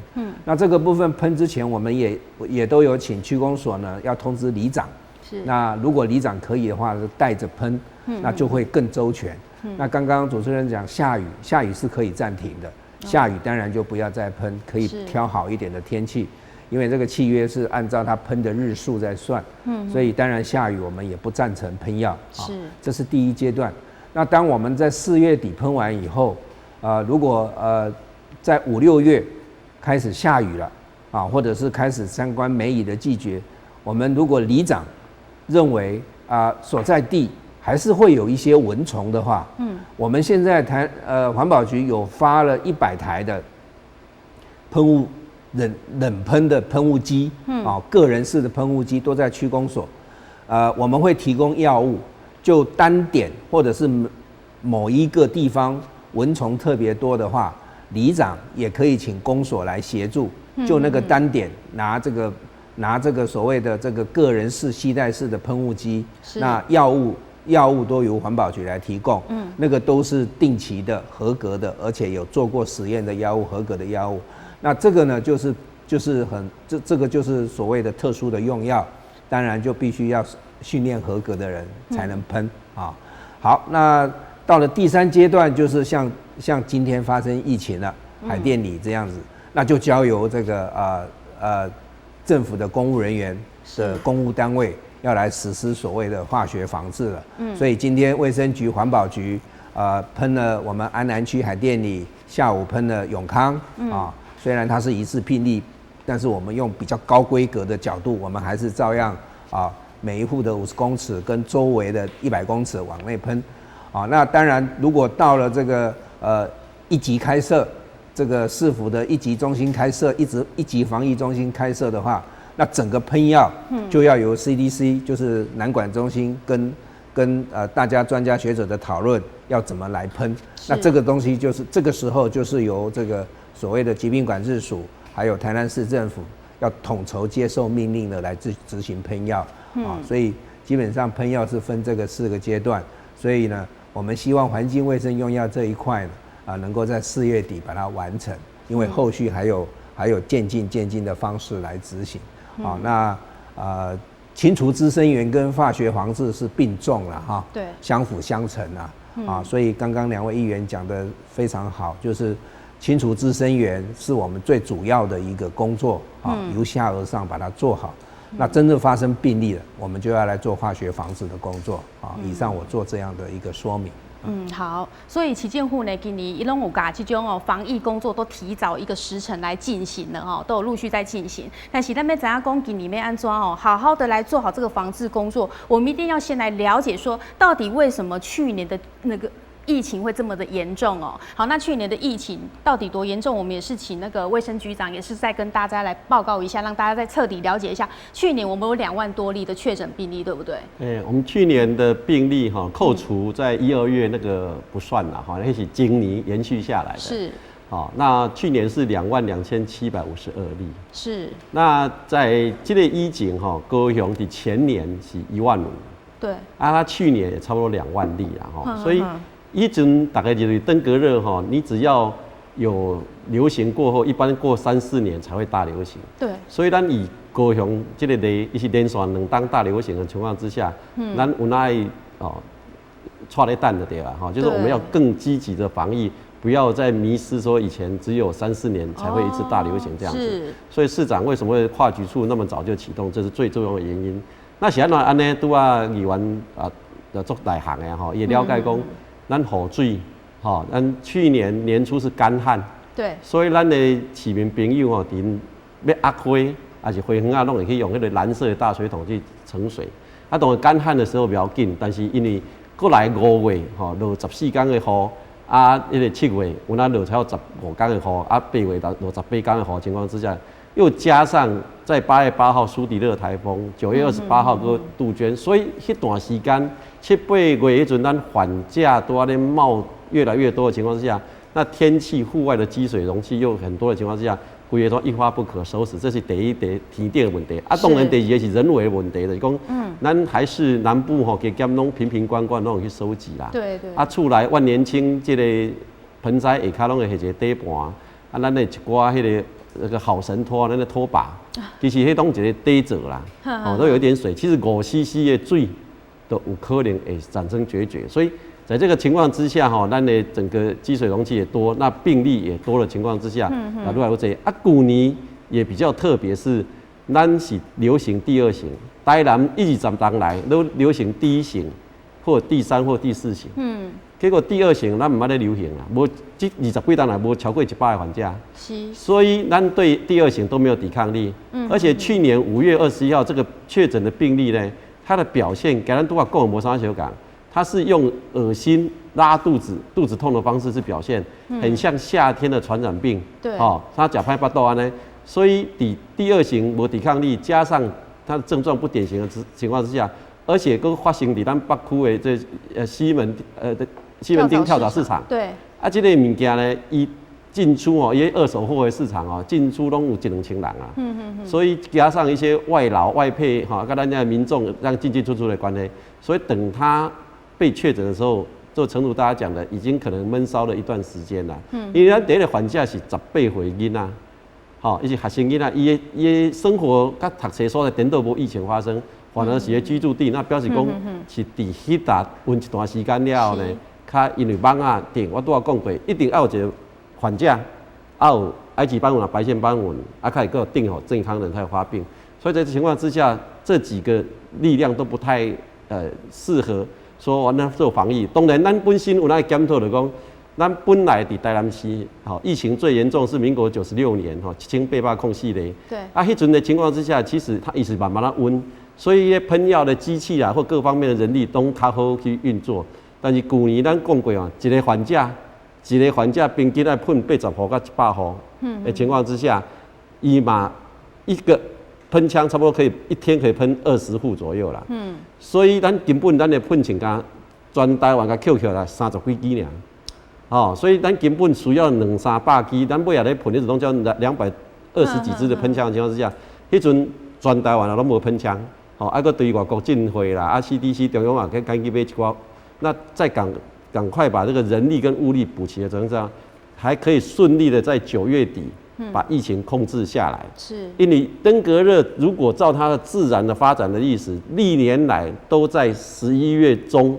那这个部分喷之前，我们也都有请区公所呢，要通知里长。那如果里长可以的话，是带着喷，那就会更周全。那刚刚主持人讲下雨，下雨是可以暂停的，下雨当然就不要再喷，可以挑好一点的天气，因为这个契约是按照它喷的日数在算。所以当然下雨我们也不赞成喷药。这是第一阶段。那当我们在4月底喷完以后，如果在五六月开始下雨了啊，或者是开始相关梅雨的季节，我们如果里长认为啊所在地还是会有一些蚊虫的话，我们现在环保局有发了100台的喷雾冷冷喷的喷雾机，啊，个人式的喷雾机都在区公所，我们会提供药物，就单点或者是某一个地方蚊虫特别多的话，里长也可以请公所来协助，就那个单点拿这个所谓的这个个人式携带式的喷雾机，那药物都由环保局来提供，那个都是定期的合格的，而且有做过实验的药物，合格的药物。那这个呢，就是很这个就是所谓的特殊的用药，当然就必须要训练合格的人才能喷啊。好，那到了第三阶段，就是像今天发生疫情了，海淀里这样子，那就交由这个政府的公务人员的公务单位要来实施所谓的化学防治了。所以今天卫生局、环保局喷了我们安南区海淀里，下午喷了永康啊。虽然它是疑似病例，但是我们用比较高规格的角度，我们还是照样啊，每一户的50公尺跟周围的100公尺往内喷。啊，那当然，如果到了这个一级开设，这个市府的一级中心开设，一直一级防疫中心开设的话，那整个喷药就要由 CDC，就是南管中心跟大家专家学者的讨论，要怎么来喷。那这个东西就是这个时候就是由这个所谓的疾病管制署，还有台南市政府要统筹接受命令的来执行喷药啊，所以基本上喷药是分这个四个阶段，所以呢，我们希望环境卫生用药这一块呢，啊，能够在4月底把它完成，因为后续还有渐进渐进的方式来执行。啊，那清除孳生源跟化學防治是並重了哈，相輔相成啊，啊，所以剛剛兩位議員講的非常好，就是清除孳生源是我們最主要的一個工作啊，由下而上把它做好。那真正發生病例了，我們就要來做化學防治的工作啊。以上我做這樣的一個說明。嗯，好，所以市政府呢，今年伊攏有共這種哦防疫工作都提早一個時程來進行了哦，都有陸續在進行。但是咱欲知影講今年欲按怎哦，好好的來做好這個防治工作，我們一定要先來了解說，到底為什麼去年的那個疫情會這麼的嚴重哦？好，那去年的疫情到底多嚴重？我們也是請那個衛生局長，也是再跟大家來報告一下，讓大家再徹底了解一下。去年我們有2萬多例的確診病例，對不對？欸，我們去年的病例哈，扣除在一二月那個不算了哈，那是今年延續下來的。好，那去年是22,752例。那在這個疫情哈，高雄的前年是1萬5。啊，他去年也差不多2萬例啊，哈，所以。以前大概就是登革熱哈，你只要有流行過後，一般過三四年才會大流行。所以咱以高雄這個例，伊是連續兩冬大流行的情況之下，咱有哪哦，掣咧等就對了哈，就是我們要更積極的防疫，不要再迷失說以前只有三四年才會一次大流行這樣子。所以市長為什麼會跨局處那麼早就啟動，這是最重要的原因。那是按怎按呢？拄仔議員啊，足內行的吼，伊會了解講。咱雨水，吼，咱去年年初是乾旱，所以咱的市民朋友吼，佇欲壓花，抑是花園仔，攏會去用彼個藍色的大水桶去盛水。啊，當然乾旱的時候袂要緊，但是因為過來5月吼落14天的雨，啊，彼個7月有哪落超15天的雨，啊，8月落18天的雨情況之下，又加上在8月8號蘇迪勒颱風，9月28號閣杜鵑，所以彼段時間七八月彼陣，咱患者都按呢冒越來越多的情況之下，那天氣戶外的積水容器又很多的情況之下，規个都一發不可收拾，這是第一個天頂的問題。啊，當然第二個是人為的問題，就是講，咱還是南部吼，加減攏瓶瓶罐罐攏有去收集啦。啊，厝內萬年青這個盆栽下跤攏會下一個底盤，啊，咱的一寡彼個那個好神拖，那個拖把，其實彼攏一個底座啦，哦，都有一點水。其實5 CC 的水都有可能會產生孑孓，所以在這個情況之下，吼，咱的整個積水容器也多，那病例也多的情況之下，啊，愈來愈濟。啊，舊年也比較特別，是咱是流行第二型，台南20冬來都流行第一型，或第三或第四型。結果第二型咱毋捌咧流行啦，無這20幾冬來無超過100個患者。所以咱對第二型都沒有抵抗力。而且去年5月21號這個確診的病例呢，它的表現佮咱拄仔講無啥相仝，它是用噁心、拉肚子、肚子痛的方式去表現，很像夏天的傳染病。哦，他食歹腹肚按呢，所以第二型無抵抗力，加上它的症狀不典型的情況之下，而且閣發生佇咱北區的這西門町跳蚤市場。啊，這個物件呢，伊進出哦，伊二手貨的市場哦，進出攏有一兩千人啊。所以加上一些外勞外配哈，佮咱遮民眾這樣進進出出的關係，所以等他被確診的時候，就誠如大家講的，已經可能悶燒了一段時間啦。因為咱第一個患者是18歲囡仔，吼，伊是學生囡仔，伊的生活佮讀冊所在顛倒無疫情發生，反而是咧居住地，那表示講是佇彼搭混一段時間了後呢，較因為網仔頂，我拄仔講過，一定愛有一個患者，啊有埃及斑蚊啊、白線斑蚊，啊，較會閣定予健康人才會發病，所以在這情況之下，這幾個力量都不太適合說我們做防疫。當然，咱本身有來檢討就講，咱本來佇台南市，吼，疫情最嚴重是民國96年，吼，1804例。啊，彼陣的情況之下，其實它一直慢慢仔穩，所以噴藥的機器啊，或各方面的人力都較好去運作。但是舊年咱講過啊，一個患者平均愛噴80戶到100戶的情況之下，伊嘛一個噴槍差不多可以一天可以噴20戶左右啦。所以咱根本咱的噴槍敢全台灣共抾起來30幾支爾。哦，所以咱根本需要兩三百支，咱尾仔咧噴，彼陣攏才220幾支的噴槍的情況之下，彼陣全台灣啊攏無噴槍，吼，啊閣對外國進貨啦，啊 CDC 中央嘛去趕緊買一寡，那再趕快把這個人力跟物力補齊的情況下，還可以順利的在9月底把疫情控制下来。因为登革热如果照它的自然的发展的历史，历年来都在11月中，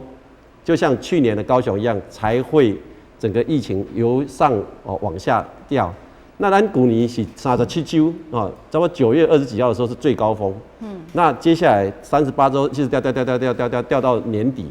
就像去年的高雄一样，才会整个疫情由上哦往下掉。那咱旧年是37周啊，差不多9月20几号的时候是最高峰。那接下来38周其实掉掉掉掉掉掉掉掉到年底。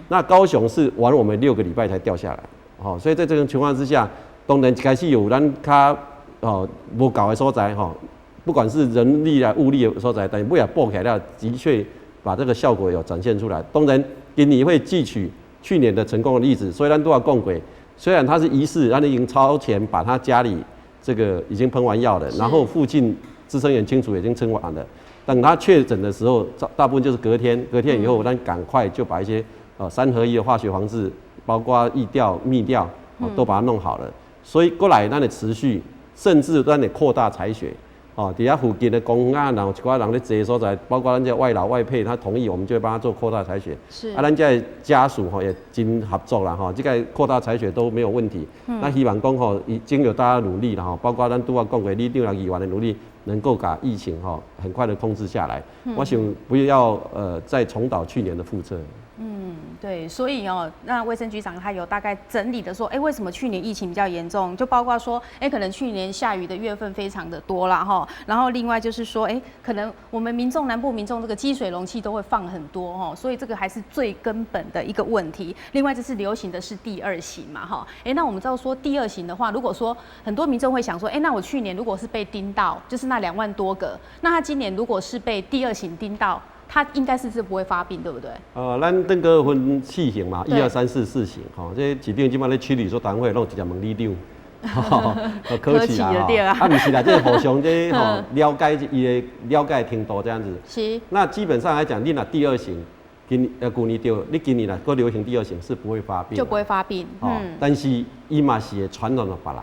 那高雄是晚我们6个礼拜才掉下来。好，所以在这种情况之下，当然一开始有咱较哦无够的所在吼，不管是人力啊物力的所在，但是尾仔补起来了，的确把这个效果有展现出来。当然，今年会汲取去年的成功的例子，所以咱拄仔讲过，虽然他是疑似，咱已经超前把他家里这个已经喷完药了，然后附近孳生源清除已经清完了。等他确诊的时候，大部分就是隔天，隔天以后，咱赶快就把一些3合1的化学防治，包括疫调、密调，都把它弄好了。所以过来咱會持續，甚至咱會擴大採血。哦，佇遐附近的公園啊，然後一寡人咧濟所在，包括咱這外勞外配，他同意，我們就會幫他做擴大採血。啊，咱這家屬吼也真合作啦，吼，這個擴大採血都沒有問題。那希望講吼，已經有大家努力了吼，包括咱拄仔講過里長啦議員的努力，能夠把疫情吼很快的控制下來。我想不要再重蹈去年的覆轍。嗯，對，所以哦，那衛生局長他有大概整理的說，哎，為什麼去年疫情比較嚴重？就包括說，哎，可能去年下雨的月份非常的多啦，哈。然後另外就是說，哎，可能我們民眾南部民眾這個積水容器都會放很多哈，所以這個還是最根本的一個問題。另外就是流行的是第二型嘛，哈。哎，那我們知道說第二型的話，如果說很多民眾會想說，哎，那我去年如果是被叮到，就是那2萬多個，那他今年如果是被第二型叮到，他應該是不會發病，對不對？咱登革熱分四型嘛，一二三四四型，吼，這市長這擺咧市里座談會，攏直接問里長，客氣啦，啊，毋是啦，這互相這吼了解伊的了解程度這樣子。那基本上來講，你若第二型，舊年著，你今年若閣流行第二型是不會發病，就不會發病。但是伊嘛是會傳染予別人。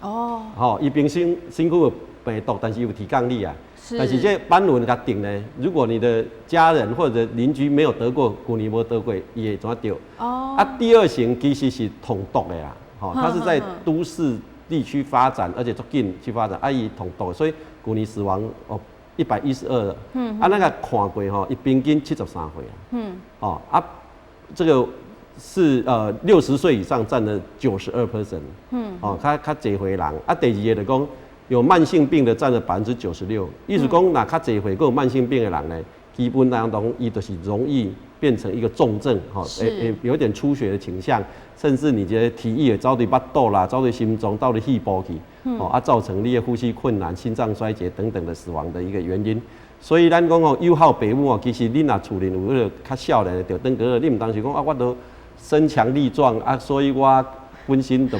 吼，伊本身身軀有病毒，但是有抵抗力啊。但是這斑蚊共叮呢，如果你的家人或者鄰居沒有得過，舊年無得過，伊會怎得？啊，第二型其實是統毒的啦，吼，它是在都市地區發展，而且足緊去發展，啊，伊統毒，所以舊年死亡哦112，啊，那個看過吼，伊平均73歲啊，哦啊，這個是60歲以上佔了92%，哦，較較濟歲人，啊，第二個就講有慢性病的佔了96%，意思講若較濟歲閣有慢性病的人呢，基本當中伊就是容易變成一個重症，吼，會有點出血的傾向，甚至你這個體液會走佇腹肚啦，走佇心臟，到佇肺部去，哦，啊，造成你的呼吸困難、心臟衰竭等等的死亡的一個原因。所以咱講吼，有孝爸母哦，其實你若厝裡有彼個較少年的著登革熱，你毋通是講啊，我都身強力壯啊，所以我本身就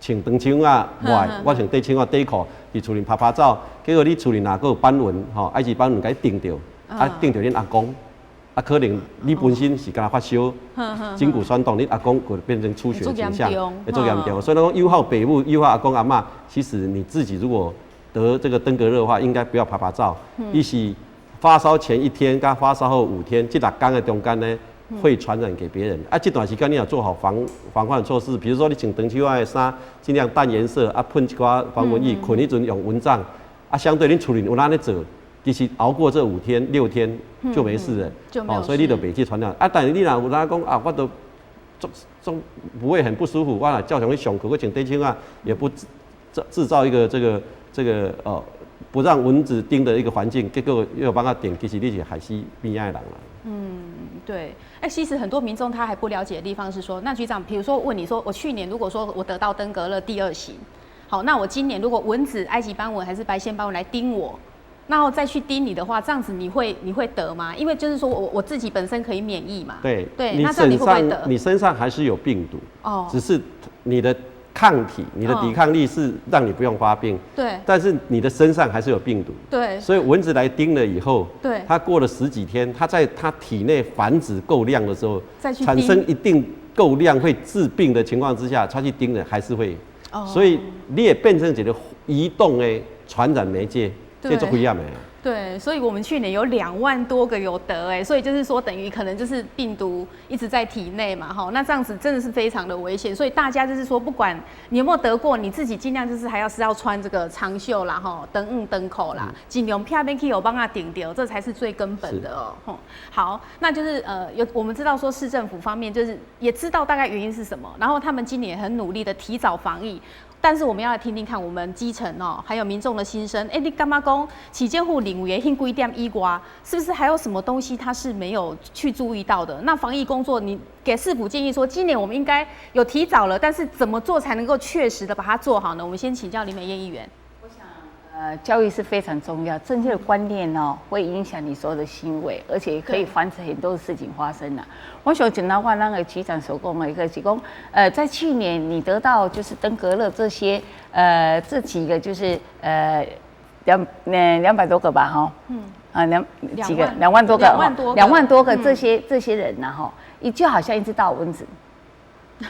穿長袖仔，袂，我穿短袖仔短褲佇厝裡趴趴走，結果你厝裡若閣有斑蚊吼，埃及斑蚊共你叮著，啊叮著恁阿公，啊可能你本身是干焦發燒，筋骨痠痛，恁阿公會變成出血傾向，會足嚴重。所以講有孝爸母、有孝阿公阿嬤，其實你自己如果得這個登革熱的話，應該不要趴趴走。伊是發燒前一天佮發燒後5天，這6天的中間呢，會傳染給別人。啊，這段時間你要做好防範措施，比如說你穿長袖仔的衫，盡量淡顏色，啊，噴一寡防蚊液，睏彼陣用蚊帳。啊，相對恁厝裡有人咧做，其實熬過這5天6天就沒事了。哦，所以你就袂去傳染。啊，但是你若有人講啊，我都足足不會很不舒服，我若照常去上課，閣穿短袖仔，也不製造一個這個不讓蚊子叮的一個環境，結果又幫他叮，其實你是害死邊仔的人啦。嗯，對。哎，其實很多民眾他還不了解的地方是說，那局長，比如說問你說，我去年如果說我得到登革熱第二型，好，那我今年如果蚊子埃及斑蚊還是白線斑蚊來叮我，然後再去叮你的話，這樣子你會得嗎？因為就是說我自己本身可以免疫嘛。對對，那這樣你會不會得？你身上還是有病毒哦，只是你的抗體、你的抵抗力是讓你不用發病。但是你的身上還是有病毒。所以蚊子來叮了以後，它過了十幾天，它在它體內繁殖夠量的時候，產生一定夠量會致病的情況之下，它去叮了還是會。所以你也變成一個移動的傳染媒介，這足危險的。对，所以我们去年有2万多个有得哎，所以就是说等于可能就是病毒一直在体内嘛，哈，那这样子真的是非常的危险。所以大家就是说，不管你有没有得过，你自己尽量就是还要是要穿这个长袖啦，哈，长毋长裤啦，尽量避免去予蚊仔叮著，这才是最根本的哦。吼，好，那就是有我们知道说市政府方面就是也知道大概原因是什么，然后他们今年也很努力的提早防疫。但是我们要来听听看我们基层哦，还有民众的心声。哎，你感觉讲市政府认为的彼几点以外，是不是还有什么东西他是没有去注意到的？那防疫工作，你给市府建议说，今年我们应该有提早了，但是怎么做才能够确实的把它做好呢？我们先请教林美燕议员。我想，教育是非常重要，正确的观念哦，会影响你所有的行为，而且可以防止很多事情发生的。我想简单话，那个局长所讲的一个是讲，在去年你得到就是登革热这些，这几个就是200多个吧，哈，啊两几个2万多个，2万多个这些人呢，哈，你就好像一只大蚊子。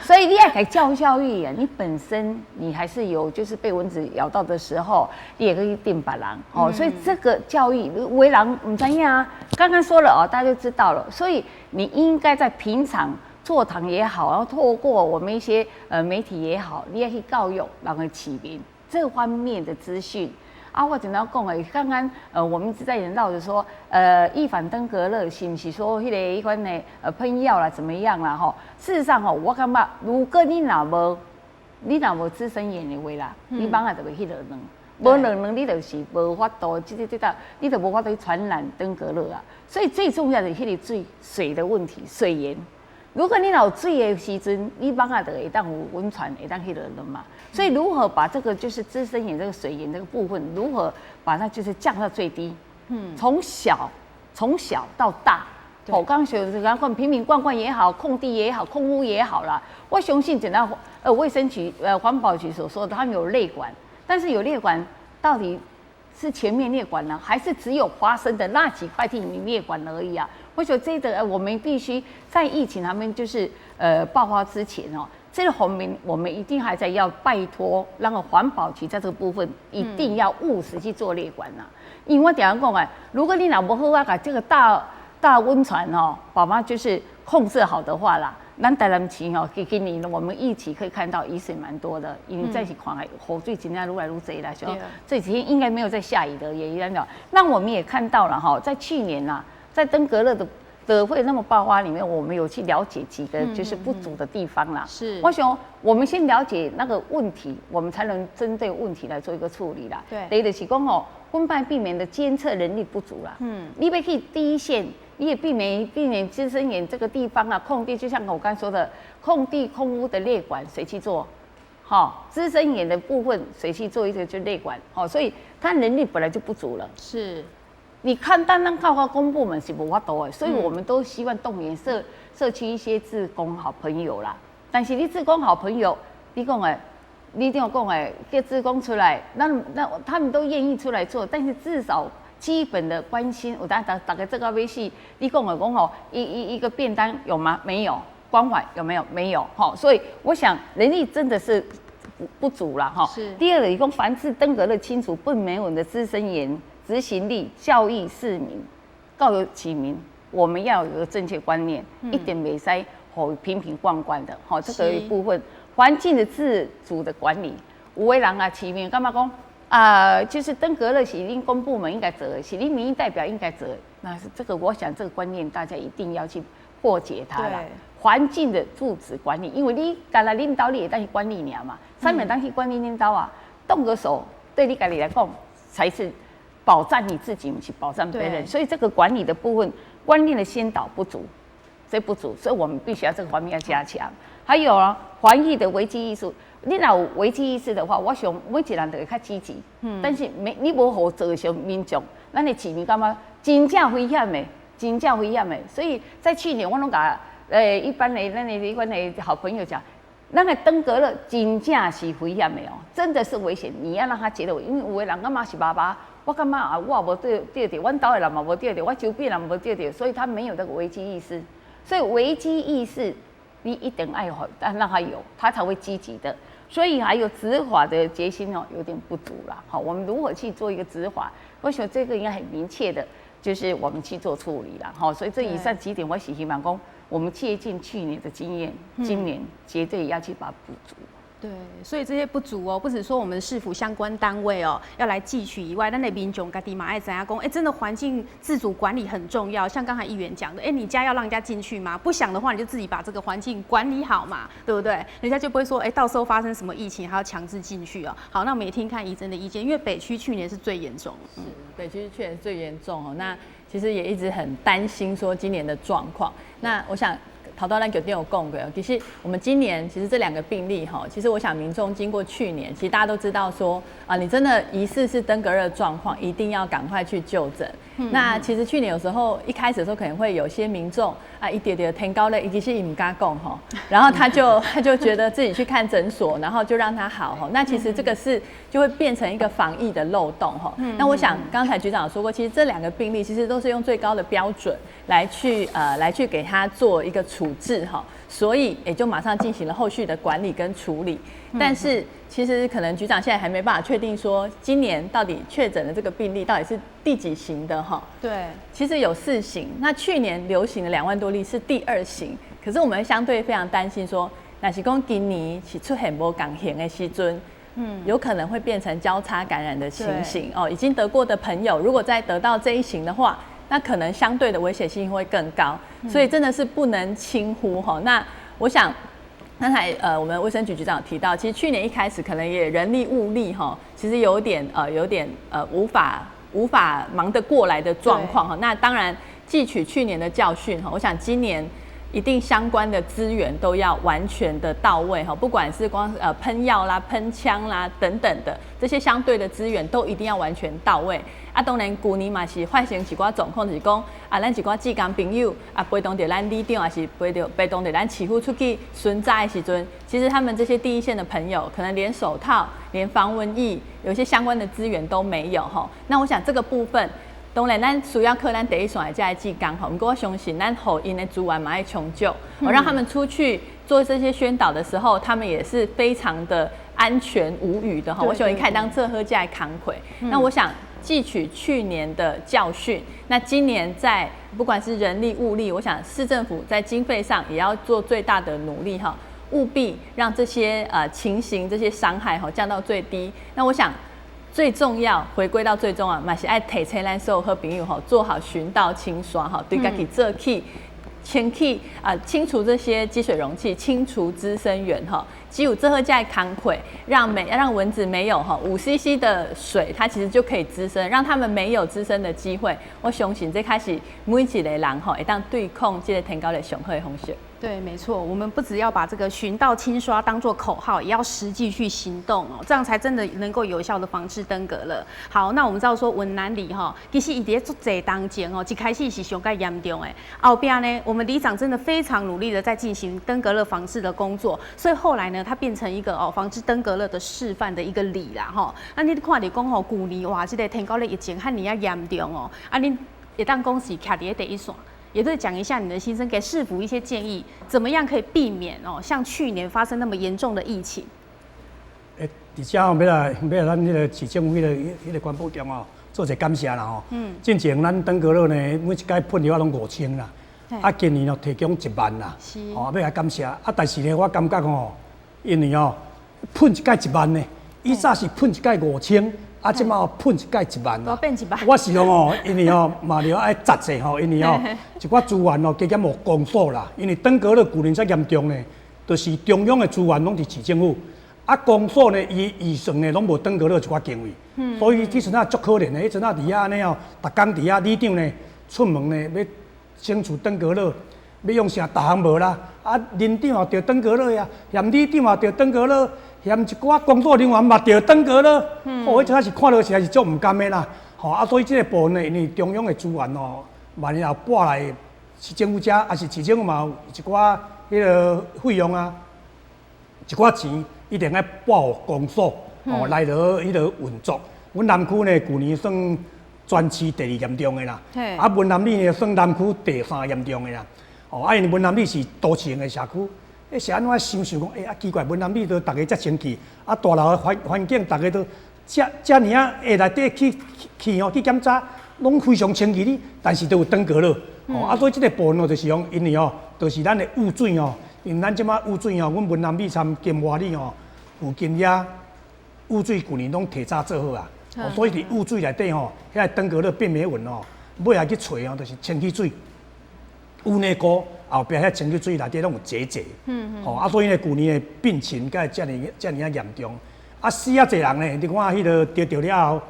所以你爱共教教育啊，你本身你还是有就是被蚊子咬到的时候，你也可以叮别人哦。所以这个教育，有的人毋知影啊，刚刚说了哦，大家就知道了。所以你应该在平常座谈也好，然后透过我们一些媒体也好，你也去教育咱的市民这方面的资讯。啊，我简单讲的，刚刚我们一直在绕着说，预防登革热是毋是说彼个彼款的喷药啦怎么样啦吼？事实上吼，我感觉如果你若无孳生源的话啦，你蚊仔就袂去落卵，无落卵你就是无法度，这个，你就无法度去传染登革热啊。所以最重要的彼个水水的问题，水源。如果你若有水的时阵，你蚊仔就会当有温泉，会当去落卵嘛。所以如何把这个就是孳生源这个水源这个部分，如何把它就是降到最低？从小到大，我刚学的刚讲瓶瓶罐罐也好，空地也好，空屋也好啦。我相信简单，卫生局环保局所说的，他们有列管，但是有列管到底是全面列管呢，还是只有发生的那几块地你列管而已啊？我觉得这个我们必须在疫情他们就是爆发之前哦，这个方面我们一定还在要拜托那个环保局在这个部分一定要务实去做列管呐。因为我常常讲啊，如果你若无好好共这个大大瘟船哦，把它就是控制好的话啦，咱台南市吼，今年我们一起可以看到雨水蛮多的，因为再是看雨水真正愈来愈济啦，所以这几天应该没有在下雨的，也一样的。那我们也看到了哈，在去年呐，在登革热的会那么爆发里面，我们有去了解几个就是不足的地方啦。我想我们先了解那个问题，我们才能针对问题来做一个处理啦。第一就是讲吼，分判避免的监测能力不足啦。你欲去第一线，你也避免孳生源这个地方啊，空地，就像我刚才说的，空地空屋的列管谁去做？好，孳生源的部分谁去做一个就列管？好，所以他能力本来就不足了。你看，单单靠靠公部门是无法度的，所以我们都希望动员社区一些志工好朋友啦。但是你志工好朋友，你讲的，你定讲的，叫志工出来，那他们都愿意出来做，但是至少基本的关心，有当逐家做到欲死，你讲的讲吼，一个便当有吗？没有，关怀有没有？没有，吼，所以我想人力真的是不足了哈。第二个，一共防治登革热清除不明蚊的孳生源。执行力、教育市民、教育市民，我们要有一个正确观念，一定袂使予瓶瓶罐罐的，吼，这个一部分环境的自主的管理，有的人啊，市民感觉讲啊，就是登革热是恁公部门应该做的，是恁民意代表应该做的，那是这个，我想这个观念大家一定要去破解它了。环境的自主管理，因为你干焦恁兜你会当去管理尔嘛，啥人当去管理恁兜啊，动个手对你家己来讲才是保障你自己，毋是保障别人，所以这个管理的部分观念的先导不足，这不足，所以我们必须要这个方面要加强。还有啊，防疫的危机意识，你若有危机意识的话，我想每一个人都会较积极。但是没你无予造成民众，咱的市民感觉真正危险的，真正危险的。所以在去年我拢共一般的咱的一般的好朋友讲，咱的登革热真正是危险的哦，真的是危险。你要让他觉得，因为有的人感觉是麻麻。我感觉啊，我也无著著，阮兜的人嘛无著著，我周边人无著著，所以他没有这个危机意识。所以危机意识你一定愛讓他有，他才會積極的。所以還有執法的決心哦，有點不足了。好，我們如何去做一個執法？我想這個應該很明確的，就是我們去做處理了。好，所以這以上幾點，我是希望講，我們借鑑去年的經驗，今年絕對要去把它補足。對，所以這些不足哦，不只說我們市府相關單位哦要來汲取以外，咱的民眾家己嘛愛知影講，哎，真的環境自主管理很重要。像剛才議員講的，哎，你家要讓人家進去嗎？不想的話，你就自己把這個環境管理好嘛，對不對？人家就不會說，哎，到時候發生什麼疫情還要強制進去哦。好，那我們也聽看怡珍的意見，因為北區去年是最嚴重。是，北區去年最嚴重哦。那其實也一直很擔心說今年的狀況。那我想，頭拄咱局長有講過，其實我們今年其實這兩個病例哈，其實我想民眾經過去年，其實大家都知道說啊，你真的疑似是登革熱狀況，一定要趕快去就診。那其實去年有時候一開始的時候，可能會有些民眾啊，一點點天高咧，其實伊毋敢講吼，然後他就覺得自己去看診所，然後就讓他好吼。那其實這個是就會變成一個防疫的漏洞吼。那我想剛才局長有說過，其實這兩個病例其實都是用最高的標準來去給他做一個處置哈，所以也就馬上進行了後續的管理跟處理。但是其實可能局長現在還沒辦法確定說今年到底確診的這個病例到底是第幾型的哈。其實有四型，那去年流行的2萬多例是第二型，可是我們相對非常擔心說，若是講今年是出現無仝型的時陣，有可能會變成交叉感染的情形哦。已經得過的朋友，如果再得到這一型的話，那可能相對的危險性會更高，所以真的是不能輕忽哈。那我想，剛才我們衛生局局長有提到，其實去年一開始可能也人力物力哈，其實有點無法忙得過來的狀況哈。那當然汲取去年的教訓哈，我想今年一定相關的資源都要完全的到位哈，不管是光噴藥啦、噴槍啦等等的這些相對的資源都一定要完全到位。啊，當然，舊年嘛是發生一寡狀況，就是講啊，咱一寡志工朋友啊，陪同著咱里長，也是陪同著咱市府出去巡查的時陣，其實他們這些第一線的朋友，可能連手套、連防蚊液，有些相關的資源都沒有吼。那我想這個部分，當然咱需要靠咱第一線的這些志工吼，毋過我相信咱予𪜶的資源嘛愛充足，我讓他們出去做這些宣導的時候，他們也是非常的安全無虞的哈。我想伊會當做好這个工課。那我想汲取去年的教訓，那今年在不管是人力物力，我想市政府在經費上也要做最大的努力哈，務必讓這些情形、這些傷害哈降到最低。那我想最重要，回歸到最重要，嘛是愛提醒咱所有好朋友吼，做好巡道清刷哈，對家己做起。清去啊，清除這些積水容器，清除孳生源哈。只有這個在工課，讓蚊子沒有哈5 cc 的水，它其實就可以滋生，讓他們沒有滋生的機會。我相信這開始每一個人吼，會當對抗這個天狗的上好的方式。對，沒錯，我們不只要把這個巡道清刷當做口號，也要實際去行動哦，這樣才真的能夠有效的防治登革熱。好，那我們知道說雲南里哈，其實伊佇咧足濟當前哦，一開始是上蓋嚴重的，後壁呢，我們里長真的非常努力的在進行登革熱防治的工作，所以後來呢，它變成一個哦防治登革熱的示範的一個里啦吼。那你看著講吼，舊年哇，這個天狗熱疫情遐爾仔嚴重哦，啊，恁會當講是徛佇咧第一線。也對，講一下你的心聲，給市府一些建議，怎麼樣可以避免哦，像去年發生那麼嚴重的疫情？欸，佇遮吼，欲來咱彼個市政府彼個環保局哦，做一個感謝啦吼。進前咱登革熱呢，每一擺噴藥攏5000啦，啊，今年哦提供1萬啦。哦，欲來感謝。啊，但是呢，我感覺吼，因為哦，噴一擺1萬呢，以早是噴一擺5000。啊，這擺噴一擺1萬啦。我是講哦，因為哦，嘛著愛節制吼，因為哦，一寡資源哦，加減予公所啦。因為登革熱舊年遮嚴重呢，就是中央的資源攏佇市政府，啊，公所呢，伊預算呢攏無登革熱一寡經費，所以彼陣仔足可憐的，彼陣仔佇遐按呢哦，逐工佇遐里長呢出門呢，欲清除登革熱，欲用啥，逐項無啦。啊，鄰長也著登革熱呀，嫌里長也著登革熱。嫌一寡工作人員嘛著登革熱，哦，彼陣仔是看落實在是足毋甘的啦，吼啊，所以這個部分呢，因為中央的資源哦，萬一若撥來市政府遮，抑是市政府嘛有一寡彼個費用啊，一寡錢一定愛撥予公所，哦，來落彼個運作。阮南區呢，舊年算全市第二嚴重的啦，啊，文南里呢算南區第三嚴重的啦，哦，啊，因為文南里是都市型的社區。欸，是按怎想想講，欸，啊奇怪，文南里都逐家遮清氣，啊大樓的環境，逐家都遮遮爾仔會內底去去吼去檢查，攏非常清氣哩，但是都有登革熱。哦，啊，所以這個部分哦，就是講，因為哦，就是咱的污水哦，因為咱這擺污水哦，阮文南里參金華里哦，附近遐污水舊年攏提早做好啊，哦，所以佇污水內底吼，遐個登革熱病媒蚊哦，尾仔去揣哦，就是清氣水、污泥溝後壁遐清氣水內底攏有結節，吼，啊，所以呢，舊年的病情才會遮爾遮爾仔嚴重，啊，死啊濟人呢，你看彼個著著了後，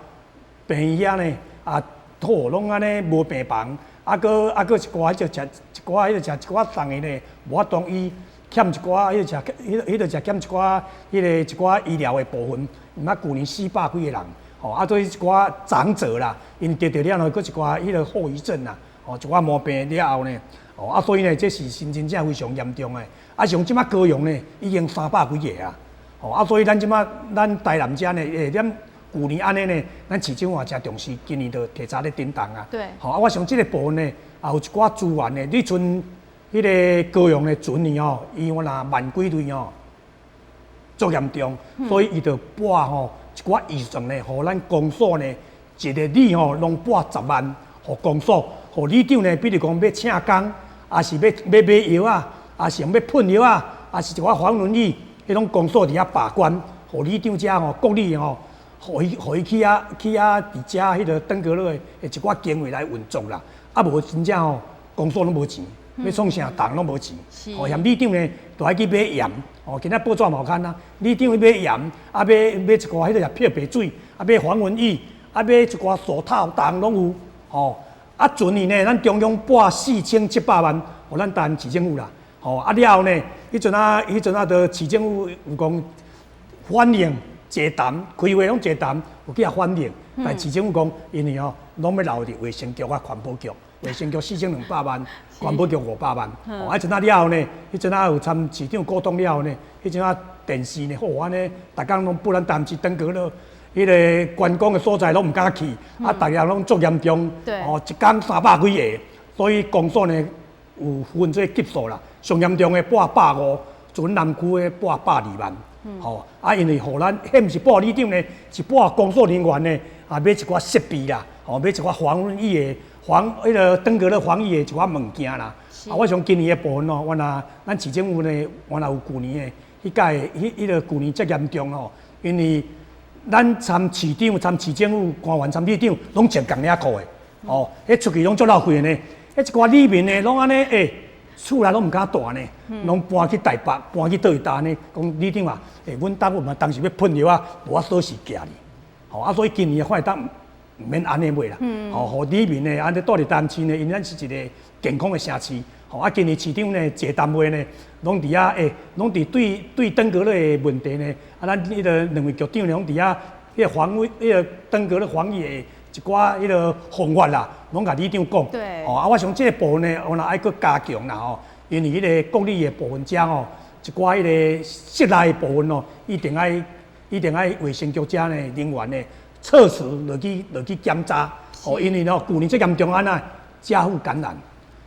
病院遐呢，啊，土攏按呢無病房。啊，閣啊閣一寡彼個食一寡彼個食一寡送的呢，無法度醫，欠一寡彼個食，彼彼個食欠一寡彼個一寡醫療的部分。毋捌舊年400幾個人，吼，啊，對一寡長者啦，𪜶著著了後，閣一寡彼個後遺症啦，吼，一寡毛病了後呢，吼，啊，所以呢，這是真真正非常嚴重的。啊，像這擺高雄呢，已經300幾個啊，吼，啊，所以咱這擺咱台南遮呢，欸，咱。舊年按呢呢，咱市政府也誠重視，今年就提早咧叮當啊。吼，啊，我想這個部分呢，也有一寡資源呢。你像彼個高雄的船年吼，伊若萬幾類吼，足嚴重，所以伊就撥吼一寡預算呢，予咱公所呢，一個里吼攏撥10萬，予公所，予里長呢，比如講欲請工，抑是欲買藥仔，抑是欲噴藥仔，抑是一寡防蚊液，彼種公所佇遐把關，予里長遮吼，各里吼。予伊，予伊去遐，去遐佇遮彼個登革熱的一寡經費來運作啦。啊，無真正吼，公所攏無錢，欲創啥動攏無錢。吼，嫌里長呢，就愛去買鹽。吼，今仔報紙嘛有刊啊，里長去買鹽，啊買買一寡彼個漂白水，啊買防蚊液，啊買一寡手套，逐項攏有。吼，啊，前年呢，咱中央撥4700萬，予咱台南市政府啦。吼，啊了後呢，彼陣啊，彼陣啊，就市政府有講反映。座談開會攏座談，有去遐反映，但市政府講，因為吼攏欲留佇衛生局啊環保局，衛生局4200萬，環保局500萬。哦，啊，彼陣仔了後呢，彼陣仔有參市長溝通了後呢，彼陣仔電視呢，好按呢，逐工攏報咱台南市登革熱，彼個觀光的所在攏毋敢去，啊，逐日攏足嚴重，哦，一工300幾個，所以公所呢有分這個級數啦，上嚴重的撥150，全南區的撥120萬。吼，啊，因為予咱，彼毋是撥里長呢，是撥工作人員呢，啊，買一寡設備啦，吼，買一寡防疫的防，彼個登革熱防疫的一寡物件啦。啊，我想今年的部分哦，原來咱市政府呢，原來有舊年的彼屆，彼彼個舊年遮嚴重吼，因為咱參市長、參市政府官員、參里長，攏穿仝領褲的，吼，彼出去攏足落血的呢，彼一寡里民呢，攏按呢，欸。厝內攏毋敢蹛呢，攏搬去台北，搬去佗位搭呢。講里長啊，欸，阮兜嘛當時欲噴藥仔，無法鎖匙寄哩。吼啊，所以今年看會當毋免按呢買啦。吼，予里民呢，按呢蹛佇台南市呢，因為咱是一個健康的城市。吼啊，今年市長呢，坐單位呢，攏佇遐，欸，攏佇對對登革熱的問題呢，啊，咱彼個兩位局長呢，攏佇遐，彼個防疫，彼個登革熱防疫的一寡彼個方法啦，攏共里長講。吼啊，我想這個部分呢，我若愛閣加強啦吼，因為彼個國里的部分遮吼，一寡彼個室內的部分哦，一定愛一定愛衛生局遮呢人員呢，措施落去落去檢查，吼，因為吼舊年這嚴重按怎，家父感染，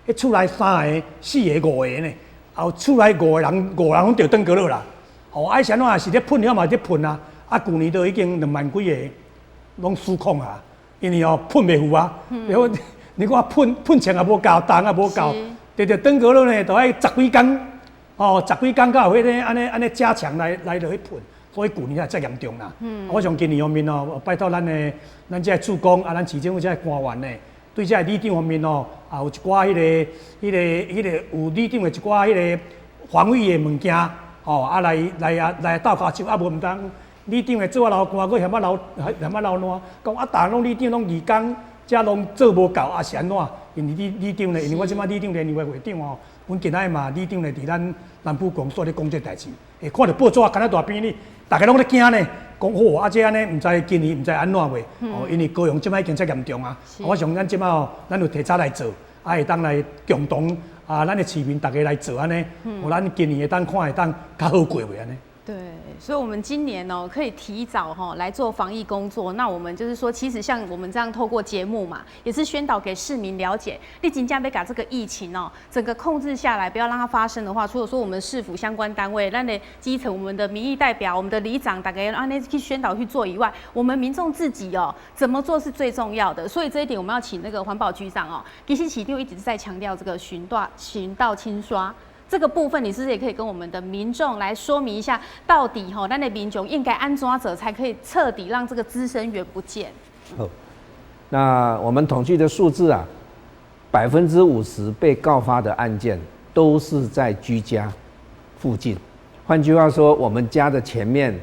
彼厝內三個、四個、五個呢，後厝內五個人，五個人攏著登革熱啦。吼，啊是按怎？是咧噴了嘛，咧噴啊，啊舊年都已經2萬幾個攏失控啊。因為哦噴袂赴啊，然後你看噴噴槍也無夠，重也無夠，著著登革熱呢，都愛十幾工，哦，十幾工才有彼个按呢按呢加強來來落去噴，所以舊年才遮嚴重啦。我想今年方面哦，拜託咱的咱這个主工啊，咱市政府這个官員呢，對這个里長方面哦，也有一寡彼个、彼个、彼個有里長的一寡彼個防疫的物件，吼啊來來啊來鬥跤手啊，無毋通。里長會做啊流汗，閣嫌啊流嫌啊流爛，講啊，逐個攏里長攏義工，遮攏做無夠，啊是按怎？因為里里長呢，因為我這擺里長聯誼會會長吼，阮今仔日嘛里長呢，佇咱南部公所咧講這代誌，會看著報紙敢若大邊呢，逐家攏咧驚呢，講好啊，這按呢毋知今年毋知按怎袂？哦，因為高雄這擺已經遮嚴重啊，我想咱這擺吼，咱有提早來做，啊會當來共同啊，咱的市民逐家來做按呢，予咱今年會當看會當較好過袂按呢？对，所以，我们今年哦，可以提早哈来做防疫工作。那我们就是说，其实像我们这样透过节目嘛，也是宣导给市民了解，你真正欲共这个疫情哦，整个控制下来，不要让它发生的话，除了说我们市府相关单位，咱的基层我们的民意代表、我们的里长，大家按呢去宣导去做以外，我们民众自己哦，怎么做是最重要的。所以这一点，我们要请那个环保局长哦，其实市长一直在强调这个巡道清刷。这个部分，你是不是也可以跟我们的民众来说明一下，到底吼，咱的民众应该按怎做才可以彻底让这个孳生源不见？好，那我们统计的数字啊，50%被告发的案件都是在居家附近。换句话说，我们家的前面、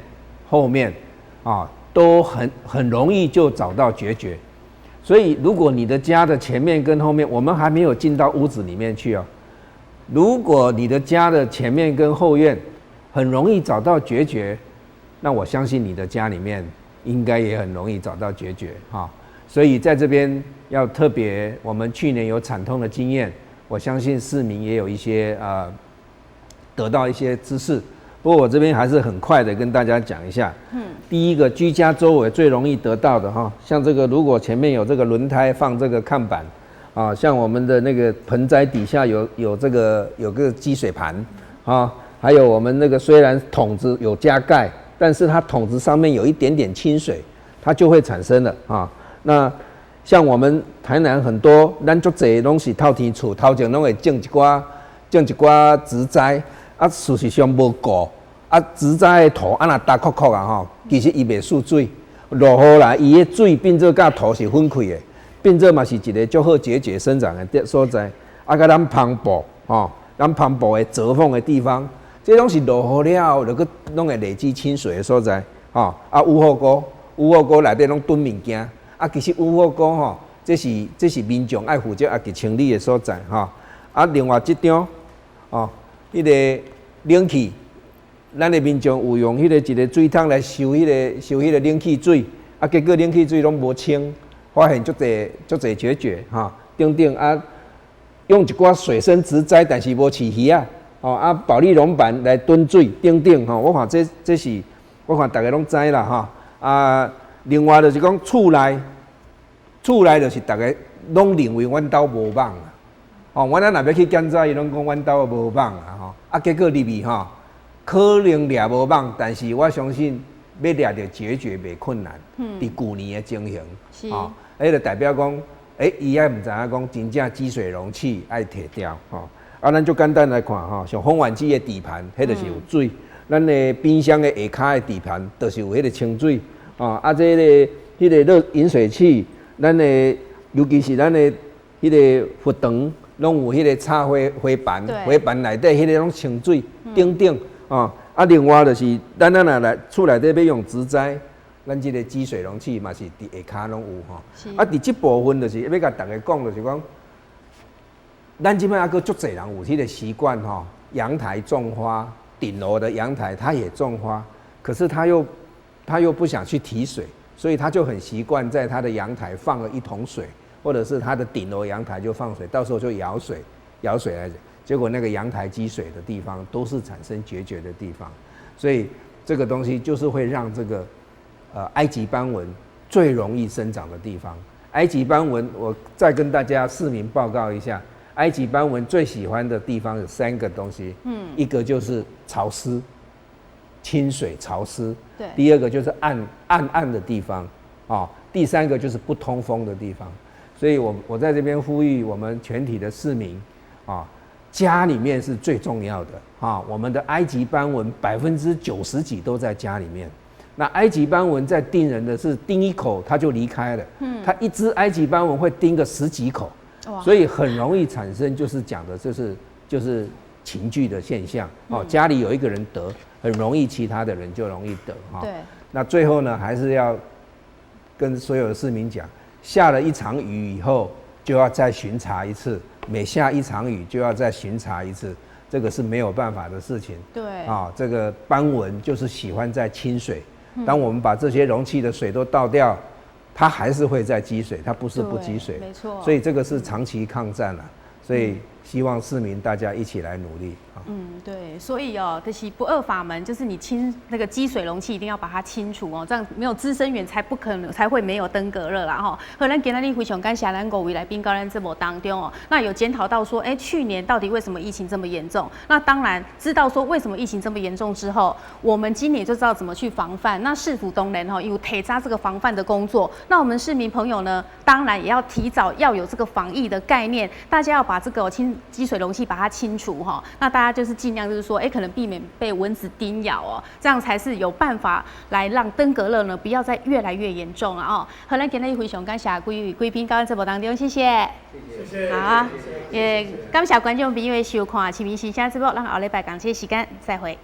后面啊，都很容易就找到孑孓。所以，如果你的家的前面跟后面，我们还没有进到屋子里面去哦。如果你的家的前面跟后院很容易找到孑孓，那我相信你的家里面应该也很容易找到孑孓哈。所以在这边要特别，我们去年有惨痛的经验，我相信市民也有一些得到一些知识。不过我这边还是很快的跟大家讲一下。第一个，居家周围最容易得到的哈，像这个如果前面有这个轮胎放这个看板。啊，像我们的那个盆栽底下有个积水盘，啊，还有我们那个虽然桶子有加盖，但是它桶子上面有一点点清水，它就会产生了啊。那像我们台南很多，咱足濟攏是透天厝，頭前攏會種一寡植栽，啊，事實上無顧，啊，植栽的土啊若焦涸涸啊吼，其實伊袂蓄水，落雨來，伊的水變做佮土是分開的。變做嘛是一个足好孑孓生長的所在，啊，佮咱帆布吼，咱帆布的折縫的地方，這攏是落雨了後，就閣攏會累積清水的所在，吼。啊，雨雨鍋，雨雨鍋內底攏囤物件，啊，其實雨雨鍋吼，這是民眾愛負責愛去清理的所在，吼。啊，另外這張，哦，彼个冷氣，咱的民眾有用彼个一个水桶來收彼個冷氣水，啊，結果冷氣水攏無清。發現足濟足濟孑孓吼，等等啊，用一寡水生植栽，但是無飼魚仔，吼啊，保麗龍板來囤水等等吼，我看這是我看逐家攏知啦吼。啊，另外就是講厝內，厝內就是逐家攏認為阮兜無蠓啊，吼，阮若欲去檢查，伊攏講阮兜無蠓啊吼，啊，結果入去吼，可能掠無蠓，但是我相信欲掠著孑孓袂困難。佇舊年的情形，吼。彼就代表講，伊也毋知影講，真正積水容器愛提掉吼。啊，咱就簡單來看吼，像烘碗機的底盤，彼就是有水；咱的冰箱的下跤的底盤，就是有彼個清水。哦，啊，這个彼個熱飲水器，咱的尤其是咱的彼個佛堂，攏有彼個插花花盤，花盤內底彼个攏清水等等。哦，啊，另外就是咱若來厝內底欲用植栽。咱這个積水容器嘛是佇下跤攏有吼，啊，佇這部分就是欲共逐家講，就是講，咱這擺猶閣足濟人有彼个習慣吼，陽台種花，頂樓的陽台他也種花，可是他又不想去提水，所以他就很習慣在他的陽台放了一桶水，或者是他的頂樓陽台就放水，到時候就舀水，舀水來，結果那個陽台積水的地方都是產生孑孓的地方，所以這個東西就是會讓這個埃及斑蚊最容易生長的地方。埃及斑蚊，我再跟大家市民報告一下，埃及斑蚊最喜歡的地方有三個東西，一個就是潮濕、清水潮濕，第二個就是暗暗暗的地方，啊，第三個就是不通風的地方。所以我在這邊呼籲我們全體的市民，啊，家裡面是最重要的，啊，我們的埃及斑蚊90%幾都在家裡面。那埃及斑蚊在叮人的是叮一口它就離開了，它一隻埃及斑蚊會叮個十幾口，所以很容易產生就是講的就是群聚的現象哦。家裡有一個人得，很容易其他的人就容易得哈。那最後呢，還是要跟所有的市民講，下了一場雨以後就要再巡查一次，每下一場雨就要再巡查一次，這個是沒有辦法的事情。啊，這個斑蚊就是喜歡在清水。當我們把這些容器的水都倒掉，它還是會再積水，它不是不積水。沒錯。所以這個是長期抗戰了，所以希望市民大家一起來努力啊。嗯，對，所以哦，就是不二法門，就是你清那個積水容器一定要把它清除哦，這樣沒有孳生源才不可能才會沒有登革熱啦吼。好，咱今仔日非常感謝咱五位來賓到咱節目當中哦，那有檢討到說，欸，去年到底為什麼疫情這麼嚴重？那當然知道說為什麼疫情這麼嚴重之後，我們今年就知道怎麼去防範。那市府當然吼有提早這個防範的工作，那我們市民朋友呢，當然也要提早要有這個防疫的概念，大家要把這個清積水容器把它清除哈。那大家就是盡量就是說，欸，可能避免被蚊子叮咬哦，這樣才是有辦法來讓登革熱呢不要再越來越嚴重了哦。好，咱今日非常感謝幾位貴賓到咱節目當中，謝謝。謝謝。好，也感謝觀眾朋友的收看，市民心聲節目，咱後禮拜仝這時間再會。